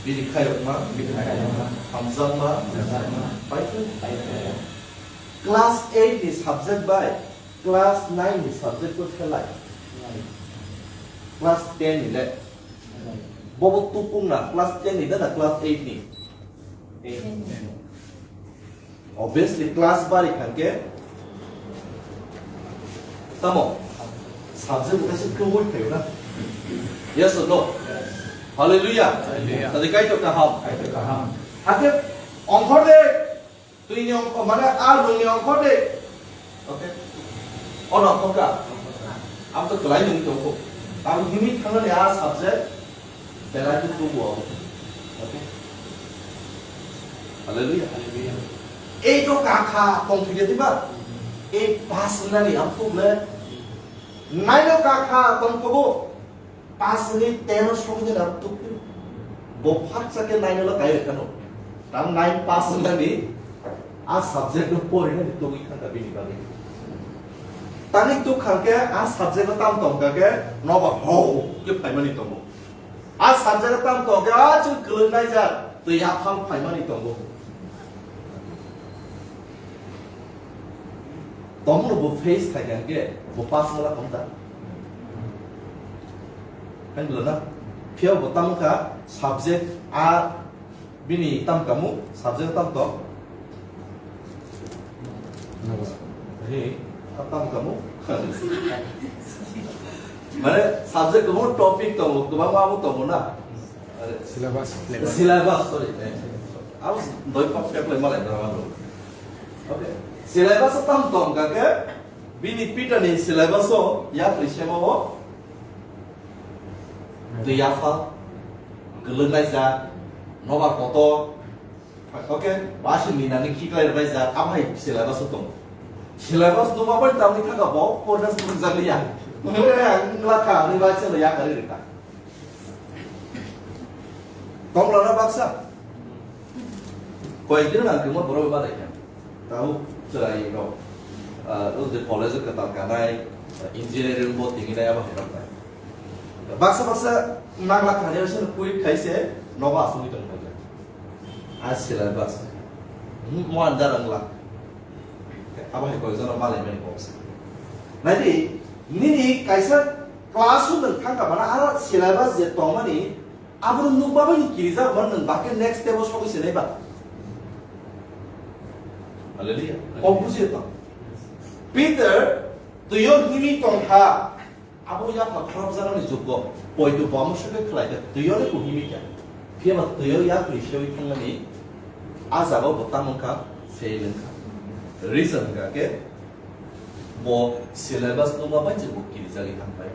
Bini khayokma, bini khayokma, hamjakma, hamjakma, paikha. Class eight ni subject bai class nine ni subject ko khelai. Class ten ni le. Bobo tupung na class ten ni da na class eight ni? Obviously class bari khangke tamo subject utai se kwbui phayo na. Yes or no? Hallelujah. Hallelujah. Tadi kaitor kaham. Kaitor kaham. Hakhe ongkhor de. Twi ni ongkho, mane a rung ni ongkho de. Okay. Ono ongkho ka? Ang to kwlai nung tongkho. Ang himi thangani a subject berai tu tubu. Okay. Hallelujah. Hallelujah. Ei to kakha tong thide diba? Ei pass nani ang tuble. Nai no kakha tong thobo. Pass wngwi ten o sogwi jana tukphio. Bo phatsa khe nine o kai rwkha no. Tam nine pass wngnani a subject no pori nani tongwi thangkha bini bagwi. Tani tuk khangkhe a subject o tam tongkha khe nobar ho khe phaimani tongo. A subject o tam tongkhe a chwng kwlwng naijak twi aphang phaimani tongo. Tongno bo face khai kha hwnkhe bo pass wngla khamta. Ang bela na. Phiya bo tam kha subject a bini tam kamu subject tam to. He, tam kamu. Mane subject kamu topic to, kamu amu to na. Syllabus. Syllabus, sorry. Amu doi pak pek le malai drama lo. Okay. Syllabus tam to ka ke bini Peter ni syllabus o ya prisema o. Twi yapha, kwlwng laijak, nobar kotor, okay, basi ninani khiklai rwlaijak, abo hai syllabus o tongo. Syllabus numa bai tamni thangka bo, porna swrwngjak liya. Ang lakha, ani bai chwla yakarwi rwkha. Tong lana baksa. Koyekdin ang kwma borok bai balai kha. Tamo chwrai rok, ah, o je college o kwtal kanai, ah, engineering bo tinginai abo hai rok nai. Baksa baksa nangla kha, nini sini quit khai se nogo asugwi tong kha. A syllabus. Hmm, mo andar ang la. Abo hai koyekjano malai mani kok se. Nai di, nini kaisa class o nwng thang kha bana, aro syllabus je tongmani, Abono nukba bai ni kirijak man nwng bakhe next step o sogwi se nai ba. Hallelujah. Kok buji to. Peter, twiyo himwi tong kha. Abo yapha khorok jagani jugo. Poito bo amo sugwi khlai kha. Twiyo le bo himwi kha. Phiya ba twiyo yapri sewi thangmani. A jaga bo tamo kha, fail wng kha. Reason hwnkha khe, Bo syllabus nungma bai je bo kirijagwi thangpai.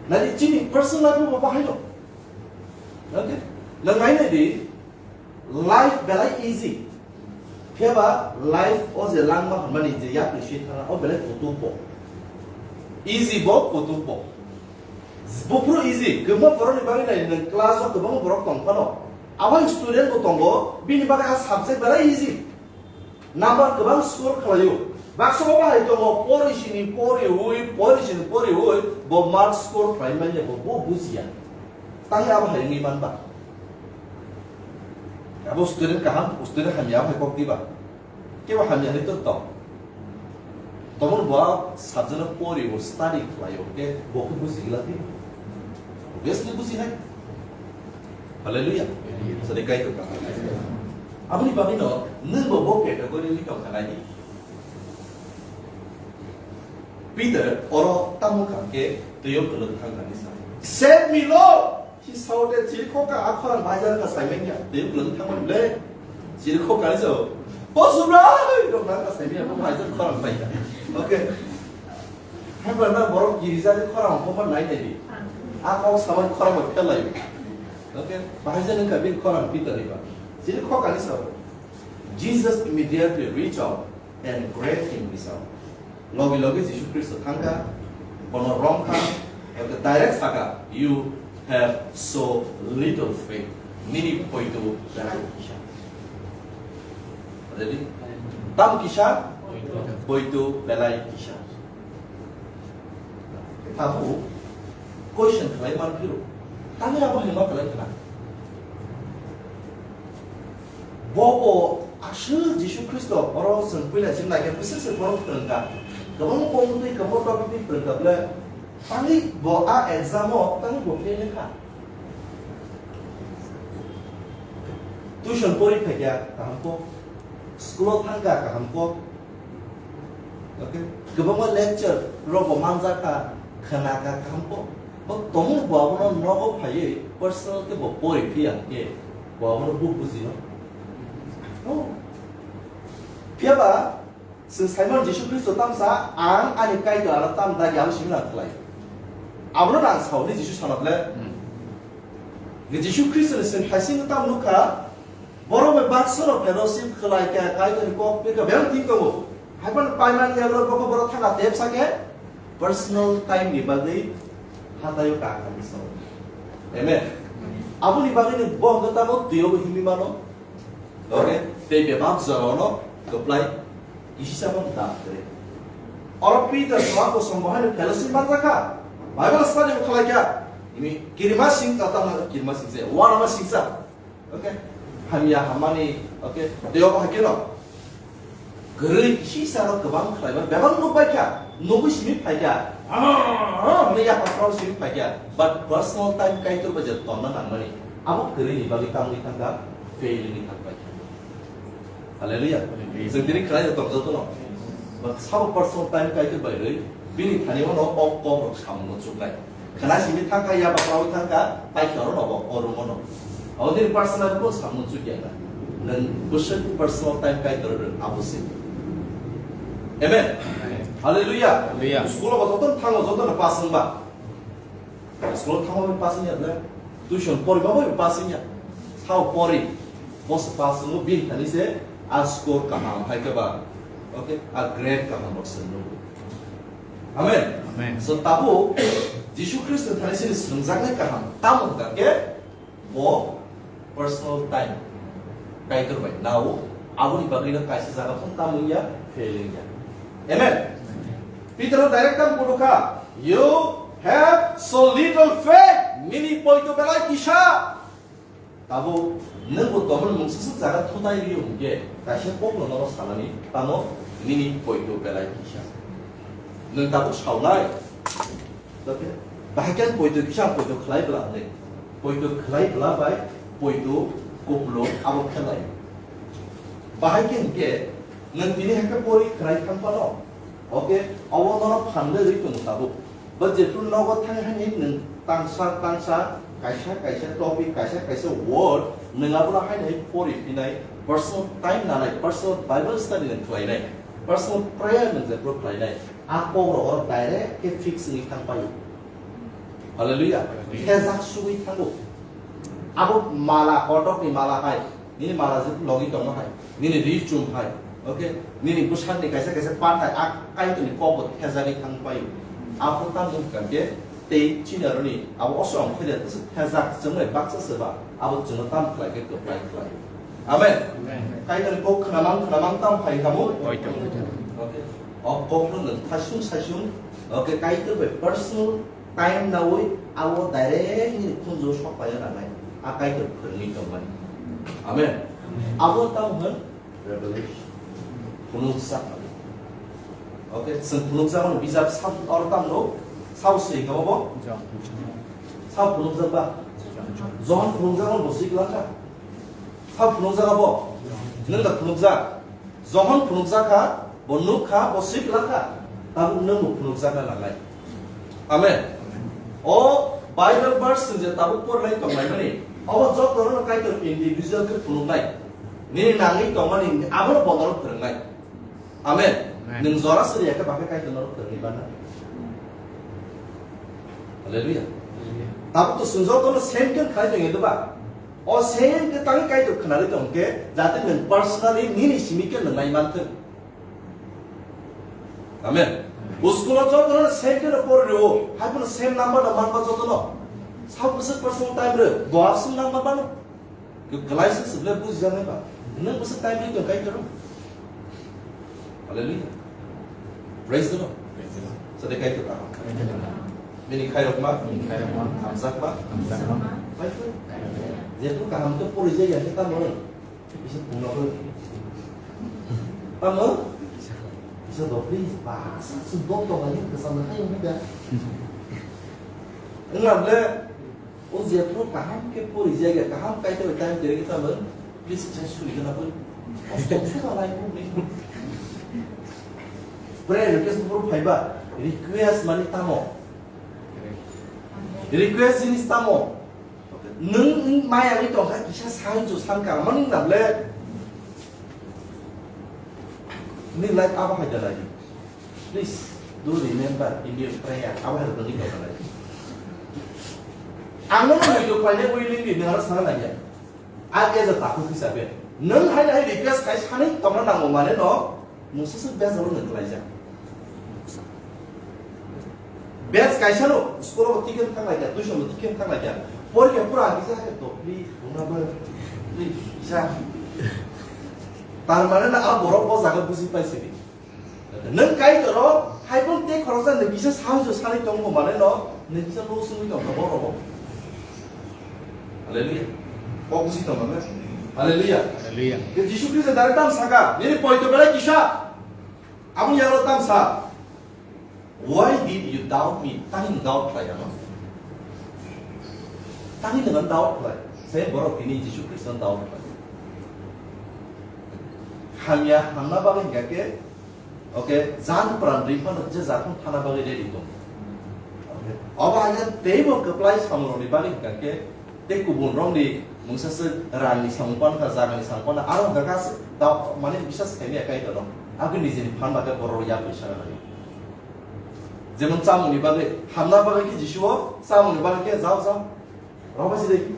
Nani chini personal life bo bahai no. Okay? Nang nai nai di, life belai easy. Phiya ba life o je langma hwnmani je yakni swi thana, o belai kutuk bo. Easy bo, kutuk bo. Buphuru easy, kwbangma borokni bagwi nai nwng class o kwbangma borok tong phano. Abo student bo tongo, bini bagwi a subject belai easy. Number kwbang score khlaio. Baksa bo bahai tongo, pori sini poriwi, pori sini poriwi, bo mark score khlai manya, bo, bo bujiya. Tangwi abo hai wngwi manba. Abo student kaham, student hamya abo hai kok diba. Kebo hamya hai to tong. Tomon bo subject no poriwi, study khlaio, ke bo khe bujigwla diba. Obviously bujinai. Hallelujah. Sadi kai to ka. Aboni bagwi no nwng bo bo category ni tong kha nai di. Peter oro tamo kha khe twiyo kwlwng thang kha ni sa. Save me, Lord! Hi sao de chiri khok ka a khorang bai jar ka sai manya. Twiyo kwlwng thang manya le. Chiri khok ka ni sao. O Subrai! Rok na ka sai manya, bo bai jar khorang bai ya. Okay. Haiba na borok girija ni khorang ko nai nai di. A kok saman khorang bai phelai. Okay. Bahai jar nang ka bin khorang Peter ni ba. Chiri khok ka ni sao. Jesus immediately reach out and grabbed him his own. Logi logi Jisu Khristo thangkha, bono romkha, eke direct sakha, "You have so little faith." Nini poito belai kisa. Ready? Tam kisa? Poito belai kisa. Tamo question khlai man phiro. Tamo abo hino khlai khna. Bobo aswk Jisu Khristo oro chwng puila chwng naikhe bwswk se bono phrwngkha. Kwbangma bongtwi kwbangma topic twi phrwngkha bwle. Tangwi bo a exam o tangwi bo fail wngkha. Tuition pori phaikha kaham kok. School o thangkha kaham kok. Okay? Kwbangma lecture rok bo manjakha, khwnakha kaham kok. Bo tongmung bo abono nogo phaiwi personal khe bo pori phiya khe bo abono bu bujino. No. Phiya ba chwng Simon Jisu Khristo tamsa ang ani Kaitor ano tam dagi abo simi nang khlai. Abono nang sauni Jisu sanable. Jisu Khristo ni chwng thaising tam nukha. Borok bai baksa rok fellowship khlai kha, Kaitor ni kok pir kha, bebak thik tongo. Haiphano paimani yagra bokho borok thangkha tepsa khe personal time ni bagwi hataio kang kha ni sao. Amen. Aboni bagwi ni bo hwnkhe tamo twiyo bo himwi mano. Okay, tei bebak jorano kwplai kisisa bo da kre. Oro Peter swang bo song bo haino fellowship manjakha. Bible study bo khlai kha. Ini kirima sing tata kirima sing se, wanama singsa. Okay? Hamya hamani, okay? Tei obo hai kheno. Kwrwi kisi sano kwbang khlaibar bebak nuk bai kha. Nugwi simi phaikha, ah, hwnwi yapha phano simi phaikha, but personal time Kaitor bai je tongna nangmani, abo kwrwini bagwi tamwi thangkha, fail wngwi thangbai. Hallelujah. Hallelujah. Chwng tini khwlai tong jotono. But sabo personal time Kaitor bai rwi, bini thani ono o kok rok samungno chuknai. Khwna simi thangkha, ya baklawi thangkha, paikha oro nobo, o room ono. Abo nini personal bo samung chukya na. Nang bwswk personal time Kaitor rw abo se. Amen. Amen. Hallelujah. Hallelujah. School o joto thango, joto no pass wngba. School o thango pass wngya le. Tuition pori ba bo pass wngya. Sao pori. Bo se pass wngo, bini thani se a score kaham hai khe ba. Okay, a grade kaham rok se nukgo. Amen. Amen. So tabuk Jisu Khristo thani sini swrwngjaknai kaham tamo hwnkha khe bo personal time Kaitor bai nao, aboni bagwi no kaisa jaga phano tamo wngya, fail wngya. Amen. Peter no direct tamo bodo kha, "You have so little faith." Nini poito belai kisa. Tabuk nwng bo tongmani mungsaswk jaga thutai rio hwnkhe, kaisa kokno nono sanani, tamo nini poito belai kisa. Nwng tabuk saunai, okay? Bahai khe ang poito kisa, ang poito khlai bla hwnwi. Poito khlai bla bai poito kupulung abo khe lai. Bahai khe hwnkhe nwng tini hai khe pori khlai thang phano, okay? Abo nono phan le rwi tongo tabuk. Bo jephru nogo thang hai nwng tangsa tangsa kaisa kaisa topic, kaisa kaisa word nwng abono hai pori phinai, personal time nanai, personal Bible study nwng khlainai, personal prayer nwng jephru khlainai, a kok rok oro direct khe fix wngwi thang paio. Hallelujah. Hallelujah. Thejak sugwi thango. Abo mala, kotok ni mala hai. Nini mala je logi tongma hai, nini ri chum hai, okay, nini bwsakni kaisa kaisa part hai, a Kaitorni kokbo thejagwi thang pai. Abo tamo hwnkha khe tei chini aroni abo osrong khe de tesa thejak chwnglai baksa se ba, abo chwngno tam khlai khe kwplai khlai. Amen. Amen. Kaitorni kok khnamang khnamang tam phai kamo. Oito. Okay. O kokno nwng thasung sasung, okay, Kaitor bai personal time nawi abo direct nini khunju sok paina nangnai. A Kaitor phwrwngwi tongmani. Amen. Amen. Abo tamo hwn revelation. Phunuksa. Okay, chwng phunukjak mano bijap sab or tamno sabo swi kamo bo? John. Sabo phunukjak ba? John. Johon phunukjak mano bo swi kwlangkha? Sabo phunukjak abo? John. Nwng da phunukjak? Johon phunukjak kha, bo nuk kha, bo swi kwlak kha, tabuk nwng bo phunukjakna nangnai. Amen. O Bible verse chwng je tabuk porinai tonglaimani, obo jotono Kaitor individual khe phunuknai. Nini nangwi tongmani abono bo norok phwrwngnai. Amen. Amen. Nwng jora suriya khe bakhe Kaitor norok phwrwngwi barna. Hallelujah. Hallelujah. Tabuk to chwng jotono same khe khlai tongya doba? O same khe tangwi Kaitor khwnarwi tong khe, jate nwng personally nini simi khe nwngnai manthwng. Amen. O school o jotono same khe no pori rwo, hai phano same number no manba jotono. Sabo bwswk personal time rw, bo absent number mano. Khe kwlaisa se belai bujijaknai ba. Nwng bwswk time rwi tong Kaitor. Hallelujah. Praise the Lord. Praise the Lord. Sade Kaitor kaham. Praise the Lord. Bini khairokma. Bini khairokma. Hamjakma. Hamjakma. Kaitor. Kaitor. Jeto kaham to pori jai ya kita mo. Bisa pungna ko. Tamo? Bisa do, please. Bahasa sudok to lagi kesana kayo kita. Enggak le. O jephru kaham khe pori jaiga kaham Kaitor time kere kita bang, please kisa suri kana bang. Kosto kisa lai ko ni. Prayer request bro phaiba, request mani tamo. Request jinis tamo. Nwng, nwng maya ni tongkha kisa sai jo san kar mani na ble. Ni life abo hai da lagi. Please do remember in your prayer. Abo hai rwgwi tong kha lai. Ang no nang do paine willing di nang sana lagi. Age ja takhuk hisabe. Nwng hai hai request khai sanai tongna nango mane no. Musa se bejalo nwng khlaijak. Bej kaisa no school o ticket thang lai kha, tuition o ticket thang lai kha. Porikha pura agi ja hai to please, buna ba. Please, isa. Tar mane na a borok o jaga buji pai sini. Nwng Kaitor o hai phone tei khoroksa nwng kisa sahajyo sanai tongo mane no, nwng kisa lo sungwi tongkha borok o. Hallelujah. Kok busi tongkha na? Hallelujah. Hallelujah. Ke Jisu Khristo dare tam saka, nini poito belai kisa. Amo yaro tam sa. Why did you doubt me? Tani nwng doubt khlai ano? Tani nwng doubt khlai? Se borok tini Jisu Khristo doubt khlai. Hamya hamna bagwi hingkha khe, okay, jan pran ri phano je jakhung thana bagwi ready tong. Okay. Obo hingkha teibo kwplai samung rokni bagwi hingkha khe, tei kubun rokni mungsa se rangni samung phano kha, jagani samung phano, aro hingkha khe se da-, mane bisas khaimaya Kaitorno. Agwi nijini phan ba khe borok yapri sana nai. Jemon chamungni bagwi, hamna bagwi khe Jisu o, chamungni bagwi khe jao jao. Rokba si dei.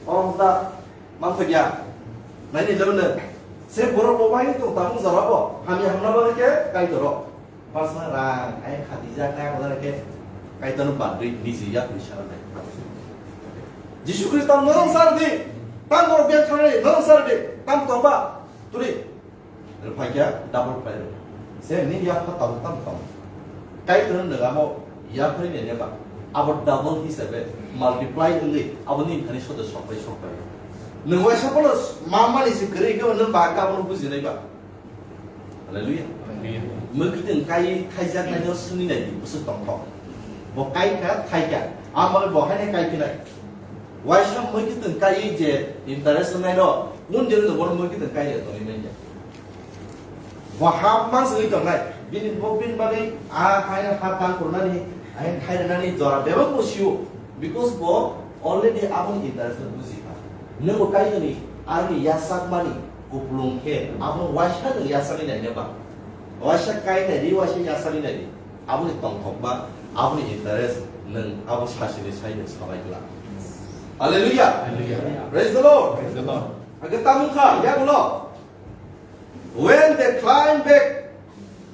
Oro ta mang thok ya. Naini jemon no. Se borok bo bai tong tamung jora bo. Hamya hamna bagwi khe Kaitor o. Pasna rang, ai khati jak nai ko ke. Kaitor no bandri niji ya pui sara nai. Jisu Khristo norong sar di. Tam borok biang thangri norong sar di. Tam tong ba. Turi. Rwphaikya double khlai rw. Se nini yapha tabuk tamo tamo. Kaitorno nwng abo yapharwi nai ba. Abo double hisabe multiply wngwi abo nini thani sodo sokbai sokbai. Nwng waisa phano ma mani se kwrwi khe nwng ba ka abono buji nai ba. Hallelujah. Hallelujah. Mwkhitwng kai khaijak nai no suni nai di bwswk tongthok. Bo kai kha thai kha. Amoni bo haino kai khinai. Waisa mwkhitwng kai je interest nai no. Mun jero no bono mwkhitwng kai je tongwi nai. Bo hap mang swi tongnai. Bini bo bini bagwi a hai ha tang kurnani, hai khai rwnani jora bebak bo sio. Because bo already aboni interest no buji kha. Nwng bo kainwi aroni yasakmani kuplung khe abo waisa nwng yasakni naina ba. Waisa kainai di, waisa yasakni nai di. Aboni tongthokma, aboni interest nwng abo sasini sai nwng sabai glak. Hallelujah. Hallelujah. Praise the Lord. Praise the Lord. Age tamung kha, ya ulo. When they climbed back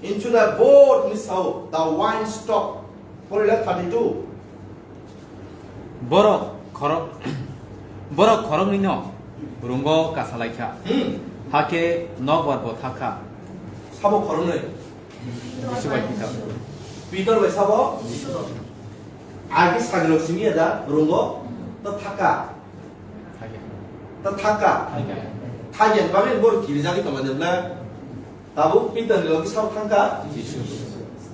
into the boat ni sao, the wind stopped. Porila thirty-two. Borok khorok, borok khoroknwi no rungo kasalaikha. Hmm. Hakhe nokbar bo thakha. Sabo khoroknwi? Jisu bai Peter. Peter bai sabo? Agi sagiro simi ada rungo to thakha. Thakya. To thakha. Thakya. Thakya bagwi bor kirijagwi tongmani bla. Tabuk Peter ni logi sao thangkha? Jisu.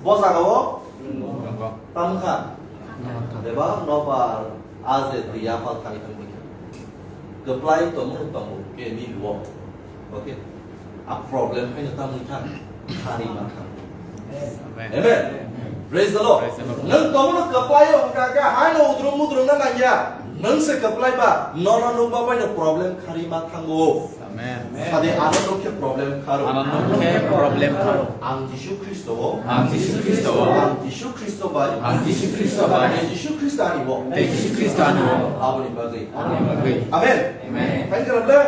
Bo jaga o? Nokbar. Tamo kha? Nokbar. Bebak nokbar, a je twi yaphal thangwi thangwi. Kwplai tongmung tongo, ke ni luo. Okay? A problem haino tamo thang, hari ma thang. Amen. Amen. Praise the Lord. Praise the Lord. Nwng tongmung kwplai o hwnkha khe haino udrum mudrum na nangya. Nwng se kwplai ba, nono nukba bai no problem khari ma thango. Amen. Sadi ano nukhe problem kharo. Ano nukhe problem kharo. Ang Jisu Khristo o. Ang Jisu Khristo o. Ang Jisu Khristo bai. Ang Jisu Khristo bai. Ang Jisu Khristo ani bo. Tei Jisu Khristo ani bo. Aboni bagwi. Aboni bagwi. Amen. Amen. Thank you, Lord.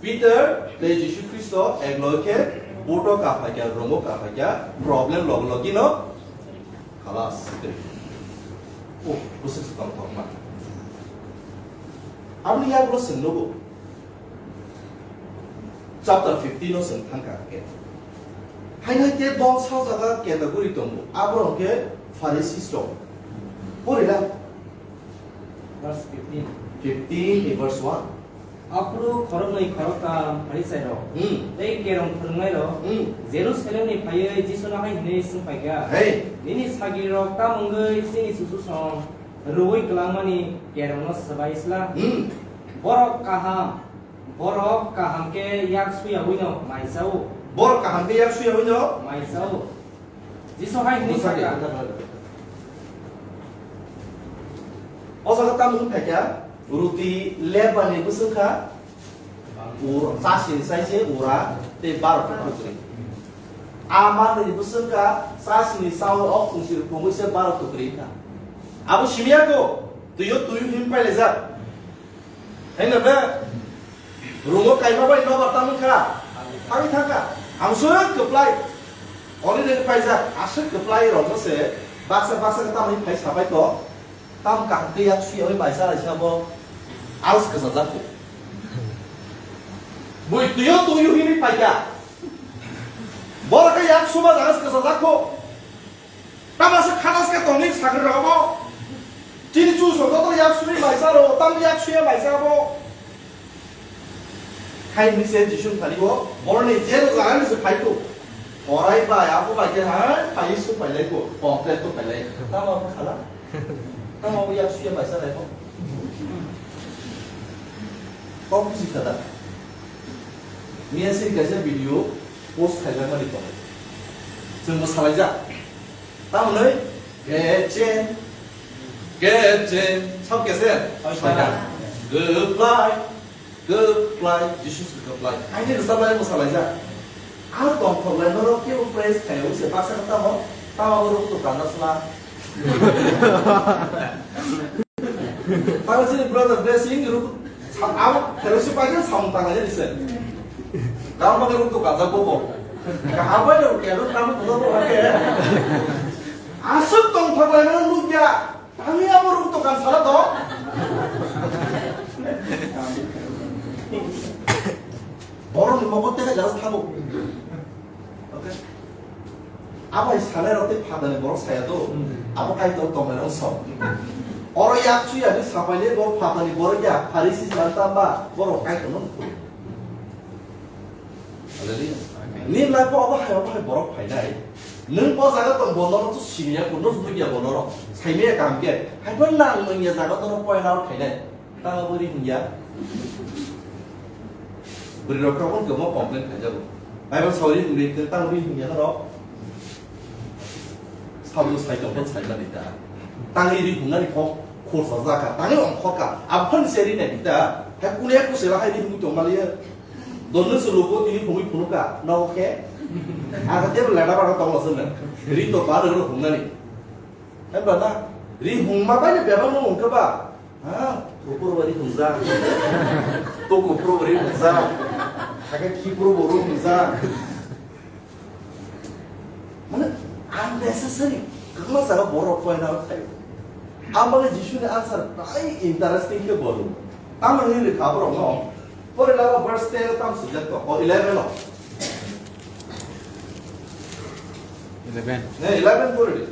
Peter tei Jisu Khristo ek log khe boat o kaphaikya, rongo kaphaikya, problem log logino khalas. Oh, bwswk se tongthokma. Aboni yagulo chwng nugo. Chapter fifteen o chwng thangkha khe. Haino khe bo sa jaga category tongo. Aborok khe Pharisees rok. Porila. Verse fifteen. Fifteen ni verse one. Aphuru khoroknwi khoroktham Pharisairok Hmm. tei kerong phwrwngnairok Hmm. Jerusalemni phaiwi Jisuno hai hwnwi swngphaikha, Hey. "Nini sagrirok tamo wngwi chini chuchusong rwui kwlangmani kerongno swbai sla?" Hmm. Borok kaham, borok kaham khe yak suyawino mai chao. Borok kaham khe yak suyawino mai chao. Jisu hai hwnwi Bwsakhe sakha. O jaga tamo wng kha khe, ruti lebani bwswk kha, ur-, chasini sai se ura tei baro tukri. A manwini bwswk kha, chasini sao o khungsir khungwi se baro tukri kha. Abo simi ya kho, twiyo twiyo him pailaijak. Haino be, rungo kaima bai nobar tamo kha. Thangwi thangkha. Ang swk kwplai. Oni de paijak, aswk kwplai rokno se baksa baksa khe tamoni phai sabai to. Tam kaham khe yak suya bai maisa laisa bo. Aros kwchajak kho. Bui tuyo tuyo hini paikha. Bor khe yak suba jaga kwchajak kho. Tamo se khanas khe tongni sakri rok bo. Chini chu so joto yak suri maisa ro, tam yak suya maisa bo. Khai ni se Jisu thani bo, boroni je ro jaga ni se phai tu. Orai bai, abo bai khe hai, phai su phai lai ko, complain to phai lai. Tamo abo khala? Tamo abo yak suya bai sa lai ko? Kok buji kha da? Miya sini kaisa video post khaijak mani tongo. Chwng bo salaijak. Tamo nai, kechen, kechen, sab kechen? Soitan. Soitan. Goodbye. Kwplai, Jisu se kwplai. Aini rwchapnai mwsalaijak. Ang tongthok lai norok kebo praise khaio se baksa khe tamo, tamo abo ruk to kanda sla. Tamo chini brother blessing ruk sa-, abo fellowship bai khe samung tang lai se. Tamo bagwi ruk to kanda bobo. Kaham bai ruk ya ruk tamo to bobo ke. Aswk tongthok lai norok nukya. Tangwi abo ruk dokan sala to. Borok ni mogo teka jaga thango. Okay. Abo hai sanai rok tei phatani borok saya to. Abo Kaitor tongnai rok song. Oro yak chuya ni sapai le bo phatani borok ya Pharisi sal tamba borok Kaitor no. Hallelujah. Amen. Nini life o obo hai, obo hai borok phainai. Nwng bo jaga tong bo norok to siniya ko, nukya bo norok. Saimaya kaham khe. Hai bo nang nwngya jaga norok point out khainai. Tamo bo ri hwnya. Bwrwi rok kok khe mo complain khaijago. Bible sori hwngwi tamo ri hwnya norok. Sabo sai tong phon sai mani ta. Tangwi ri hwngnani kok khorsa jaka, tangwi ongkhorka. Aphon se ri nai ta. Hai kuliya kusela hai ri hwnwi tong maliya. Donno se lugo tini hwnwi phunukha. Nogo khe. Aga tebo leda bara tong lasa nang. Ri to ba ro hwngnani. Hai ba na. Ri hwngma bai ne bebak no hwnkha ba. Ha, Tripura bari hwngjak. Toko Pro bari hwngjak. Hakhe Khipru boru hwngjak. Mane unnecessary kwbangma jaga borok point out khaio. Ang bagwi Jisuni answer belai interesting khe bodo. Tamoni hinwi kha borokno, pore lama verse ten o tam swijak to, o eleven o. Eleven. Ne, eleven pore di.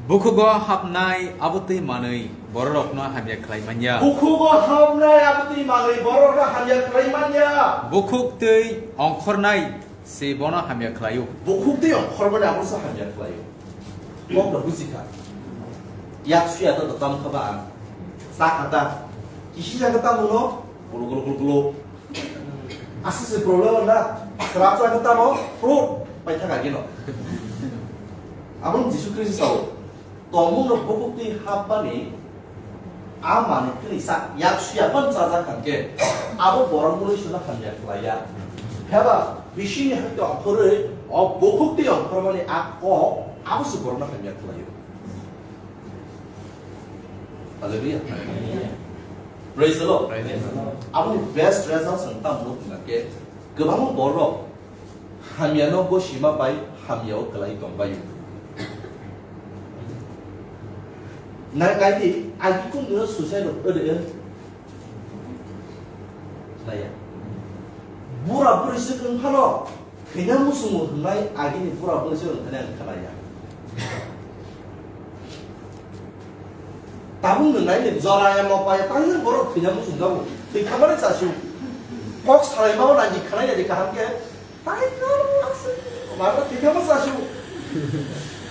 Bukhugo hapnai abotwi manwi bororokno hamya khlai manya. Bukhugo hapnai abotwi manwi bororokno hamya khlai manya. Bukhuk twi ongkhornai se bono hamya khlaio. Bukhuk twi ongkhormani aboso hamya khlaio. Kokno bujikha. Yak suya to tam kha ba ang. Sakha ta. Kisi jaga ta muno. Gulo gulo gulo gulo. Aswk se problem na. Srap sa khe tamo fruit pai thaka gino. Aboni Jisu Khristo sao. Tongmung no bukhuk twi hapmani a manwi khwlwi sa yak suya ban chajak khan khe abo borok mwnwi suna hamya khlaiya. Pheba bisingni hakhe ongkhorwi o bukhuk twi ongkhormani a kok abo se borokno hamya khlaio. Hallelujah. Praise the Lord. Praise the Lord. Aboni best result ang tamo nukha khe kwbangma borok hamya no gosima bai hamya o kwlai tong bai. Nai nai di agi kum dino suicide rok ode. Naya. Bura buri se kwng phano. Thwina muchungo hwnwi agini bura bwrwi se hwnwi ang khnaya. Tabuk nwngnai ni jora ya mokya tangwi borok thwina muchungjago. Thwi thamani chasio. Kok salaimao nangji khwnai nadi kaham khe. Tai no aswk. Mano thwi thama chasio.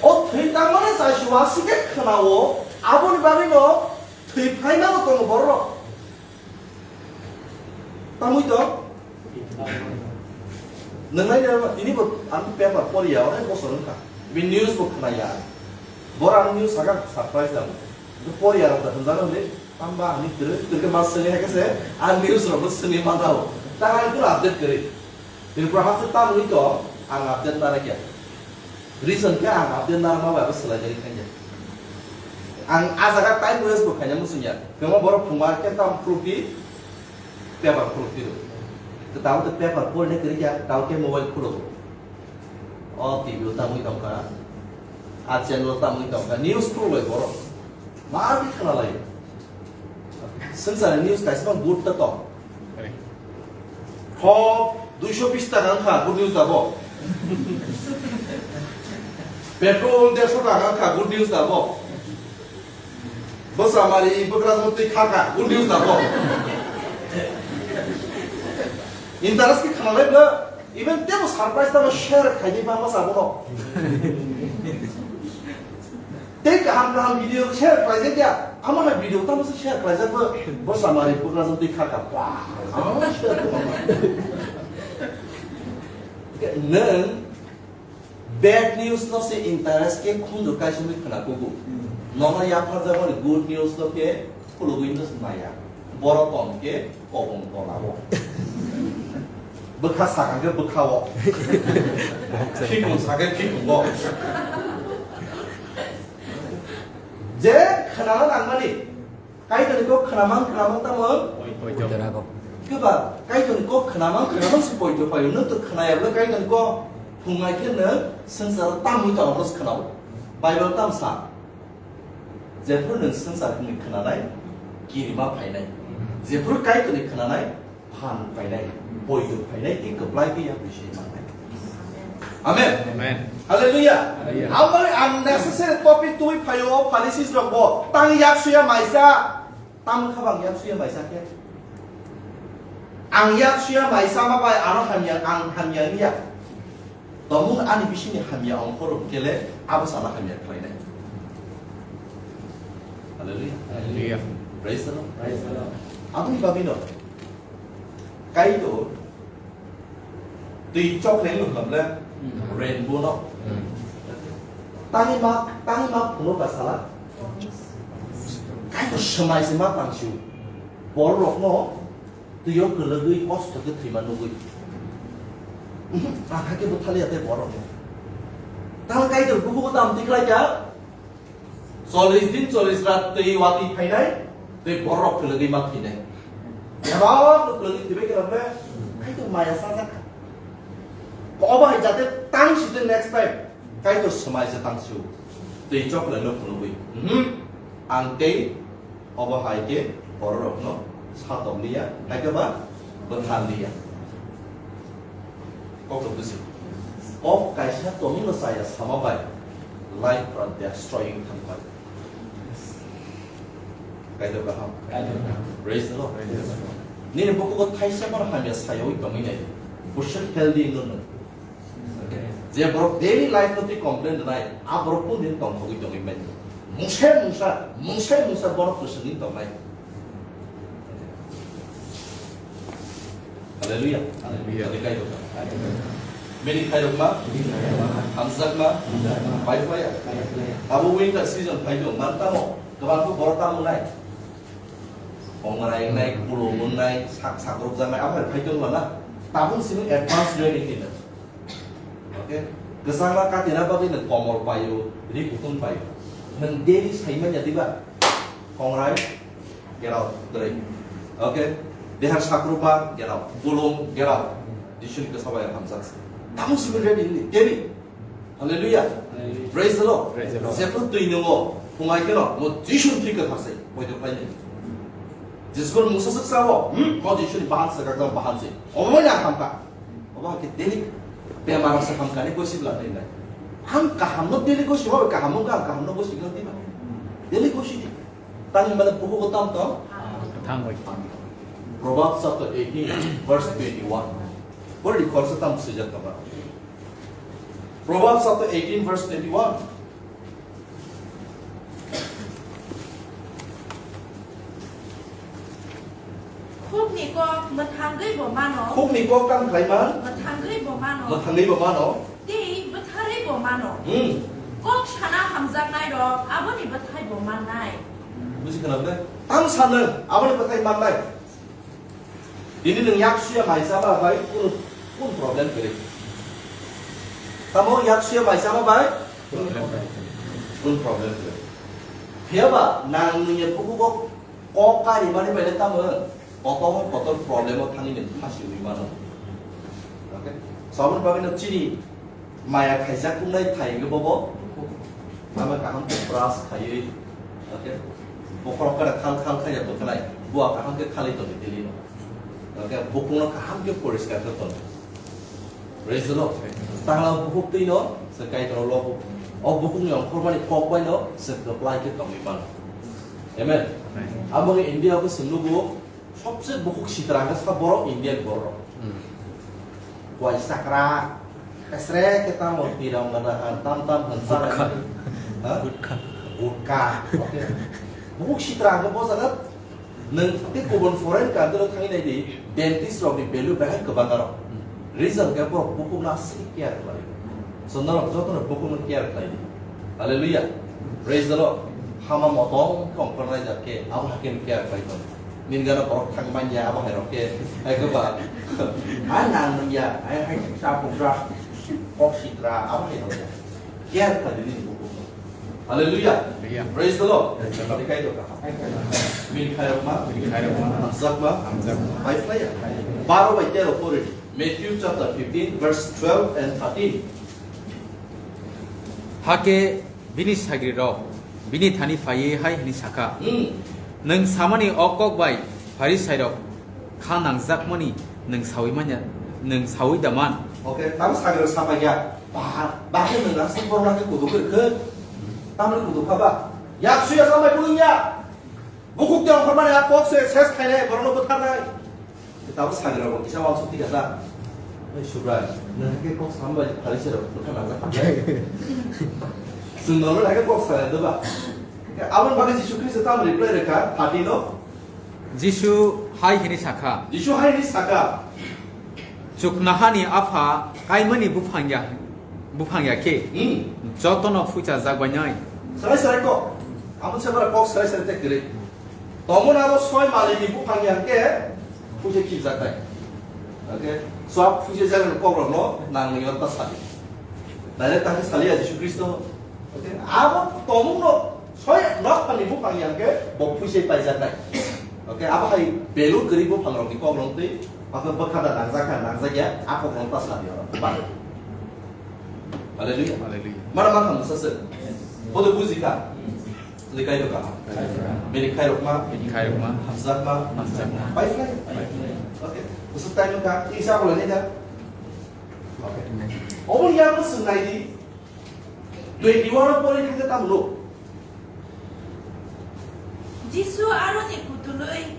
O thwi tangmani chasio aswk khe khwnao. Aboni bagwi no thwi phaimano tongo borok. Tamwi to? Nwngnai ni tini bo ang paper poriya, onek bosor wngkha. Bini news bo khnaya. Boro ang news sakha surprise jang. Bo poriya rok da hwnjano hwnwi, tamba ani kwrwi, kwrwi ma swngwi hai khe se, ang news rok bo swngwi manao. Ta ang kunu update kwrwi. Tripura hapse tamwi to, ang update nana kya. Reason khe ang update narwkma bai bo swlaijagwi thangya. Ang a jaga time waste bo khaina muchungya. Kwbangma borok phungo khe tam phulukdi, paper phulukdi rw. Tamo tei paper porina kwrwi kha, tamo khe mobile khulo. O T V o tamwi tongkha, a channel o tamwi tongkha, news khuluk lai borok. Ma khe khna lai. Swngchar ni news kaisa phano good ta tong. Thok duiso bish taka wngkha, good news da bo. Petrol dersho taka wngkha, good news da bo. Bwsa mari bwkrajwk twi khakha, good news da bo. Interest khe khna lai bwla. Even tebo surprise tamo share khaidi ma masa bono. Tei kaham kaham video share khlaijak ya. Ama hai video tamo se share khlaijak bo. Bo samari pukra jok tei khaka. Wah. Ama share khlaijak. Nang bad news no se interest ke khunju kaisumwi khna kuku. Nono yapharjakmani good news no ke khulugwi no se maya. Borok tong ke kobong tolao. Bwkha sakha ke bwkhao. Khikung sakha khikungo. Je khnana nangmani. Kaitorni kok khnamang khnamang tamo? Poito rago. Keba Kaitorni kok khnamang khnamang se poito payo. Nwng to khnaya bwle Kaitorni kok phungai khe nwng swngcharo tamwi tong abros khnao. Bible tam sa. Jephru nwng swngchar hwnwi khnanai, kirima phainai. Jephru Kaitorni khnanai, phan phainai, poito phainai, tei kwplai khe yakwi se manai. Amen. Amen. Hallelujah. Hallelujah. Ambai ang necessary topic twi phaio, Pharisees rok bo tang yaksuya maisa, tang khabang yaksuya maisa khe. Ang yaksuya maisa ma bai ano hamya, ang hamya liya. Tomung ani bisingni hamya ongkhorok kele abo sana hamya khlainai. Hallelujah. Hallelujah. Praise the Lord. Praise the Lord. Aboni bagwino Kaitor twi chokle no hwnle rainbow no. Tani ma, tani ma phuno ka sala. Kaitor swmai se ma tangsiu. Borok no Twi o kwlwgwi kosto khe thwima nugwi. Ang hakhe bwthaliya tei borok no. Tamo Kaitor bukugo tamo tikhlai kha? Chollish din, chollish rat twi watwi phainai, tei borok kwlwgwi ma thwinai. Borok kwlwgwi thwibai khe rokle, Kaitor maya sajak kha. Obo hai jate tang si de next time. Kaitor swmai se tang si o. Twi chokle no phunugwi. Mhm. Ang tei Obo hai khe bororokno satokliya, hai khe ba bwtharliya. Kok rok bwswk. Kok kaisa tongmungno chaya sama bai life pura destroy wng thang bai. Kaitor kaham. Kaitor kaham. Praise the Lord. Praise the Lord. Nini bukugo thaisa mano hamya sayawi tongwi nai. Bwswk healthy wngno nwng. Je borok daily life no twi complain rwnai, a borok kung din tongthogwi tongwi manya. Mungsa mungsa, mungsa mungsa borok kwswngwi tongnai. Hallelujah. Hallelujah. Tadi kai dok. Many kai dok ma? Hamjak ma? Pai pai ya. Abo winter season pai dok, man tamo. Kebang ko borok tamo nai. Ongrai nai, kulo nai, sak sak rok janai, apa pai dok mana? Tabung sini advance joining kita. Okay? Kwchangma katina bagwi nwng komol paio, ri kutung paio. Nwng daily saimanya diba? Kongrai, get out, kwrwi. Okay? Dehar sakruma, get out. Bulung, get out. Jisuni kwsa bai hamjak se. Tamo simi ready ni, daily. Hallelujah. Hallelujah. Praise the Lord. Praise the Lord. Jephru twi nungo, phungai keno, mo Jisuni thwi kwthar se, boido pai ni. Jisuni mungsa swk sao, hmm? Mo Jisuni bahan se, kakdam bahan se. Omo ya hamka. Obo hai khe daily bemar rok se hamkani gosi bwla nai nai. Ang kaham no daily gosi, obo kaham wngkha, ang kaham no gosi bwla nai nai. Daily gosi di. Tangni mane buku ko tam tong? Thang bai. Proverbs chapter eighteen, verse twenty-one. Bori di khorsa tam swijak tong ba. Proverbs chapter eighteen, verse twenty-one. Khukni kok mwthangwi bo mano. Khukni kok tang khlai man? Mwthangwi bo mano. Mwthangwi bo mano. Tei bwtharwi bo mano. Hmm. Kok sana hamjaknai rok aboni bwthai bo mannai. Buji khna bwle? Tang sanw aboni bwthai mannai. Tini nwng yaksuya maisama bai kunu, kunu problem kwrwi. Tamo yaksuya maisama bai? Kunu problem kwrwi. Phiyaba nang nwngya bukugo kok kari mani bai le tamo kotor kotor problem o thangwi nwng khasi wi mano. Okay? So aboni bagwi no chini Maya khaijak kungnai thai hwnkhe bobo. Tamo kaham khe brush khaiwi, okay? Bokhorok kada khal khal khaiya bwkhanai. Bua kaham khe khalwi tongwi tili no. Okay? Bukungno kaham khe poriskar khe tong. Praise the Lord. Tangla bukuk twi no, se Kaitor lobo. O bukungni ongkhormani kok bai no, se kwplai khe tongwi mano. Amen. Amen. Amo India o khe se nugo, sobse bukuk sitra khe sa borok Indian borok. Hmm. Kuai sakra. Esre ke tamo tirong gana han tam tam han sa. Gutka. Ha? Gutka. Gutka. Okay. Buk sitra ke bo jaga. Nang te kubun foreign country lo thangwi nai di, dentist rok ni value bahai kwbang aro. Reason ke bo bukhuk na si care khlai. So norok joto no bukhuk no care khlai di. Hallelujah. Praise the Lord. Hama motong kong pernai jak ke abo hakin care khlai tong. Nini gana borok thang manya abo hai rok ke, hai ke ba. Ha nang manya, hai hai sa pung ra. Kok sitra abo hai rok. Care khlai di nini bukhuk no. Hallelujah. Hallelujah. Praise the Lord. Praise the Lord. Bini khairok ma? Bini khairok ma? Bini khairok ma? Hamjak ma? Hamjak ma? Pai phlai ya? Baro bai tero pori. Matthew chapter fifteen, verse twelve and thirteen. Hakhe bini sagrirok bini thani phaiwi hai hwnwi sakha, Hmm. "Nwng samani o kok bai Pharisairok kha nangjakmani nwng saui manya, nwng saui da man?" Okay, tamo sagrirok sapai ya. Ba, ba khe nwng aswk borok khe kudu khe rwkhe? Tamoni kudu kha ba? Yak suya samai pulung ya. Bukhuk te ongkhormani a kok se ses khainai, borokno bwtharnai. Tamo sagrirok bo kisa uansuk thika sa. Oi Subrai, nwng khe kok sambai Pharisairok bwtharna jak. Chwng normal khe kok sanai doba. Aboni bagwi Jisu Khristo tamo reply rwkha, thirteen no? Jisu hai hwnwi sakha, Jisu hai hwnwi sakha, "Chuknohani Apha kaimani buphang ya, buphang ya khe, Hmm. jotono phuichajak bainai." Sarai sarai kok. Amo se bara kok sarai sarai te kwrwi. Tongmani abo soi malini buphang ya khe phuicha khibjaknai. Okay? So a phuicha jagan kok rokno nang nang ta sadi. Direct ta saliya Jisu Khristo. Okay? Abo tongmungno Soi nok phalni buphang ya hwnkhe bo phuisai paijaknai. Okay, abo hai belur kwrwi buphang rokni kok rong twi, hwnkhe bwkha da nangjak kha, nangjak ya, a kok rong ta sa di oro. Hallelujah. Hallelujah. Mana ma kham sa se. Bodo buji kha. Ni kai rok kha. Bini khai rok ma. Bini khai rok ma. Hamjak ma. Hamjak ma. Pai phlai. Pai phlai. Okay. Usuk tai no kha. Isa bolai ni da. Okay. Obo ya mo sunai di. Twenty-one o pori thangkhe tamo nuk? Jisu aroni kutulwi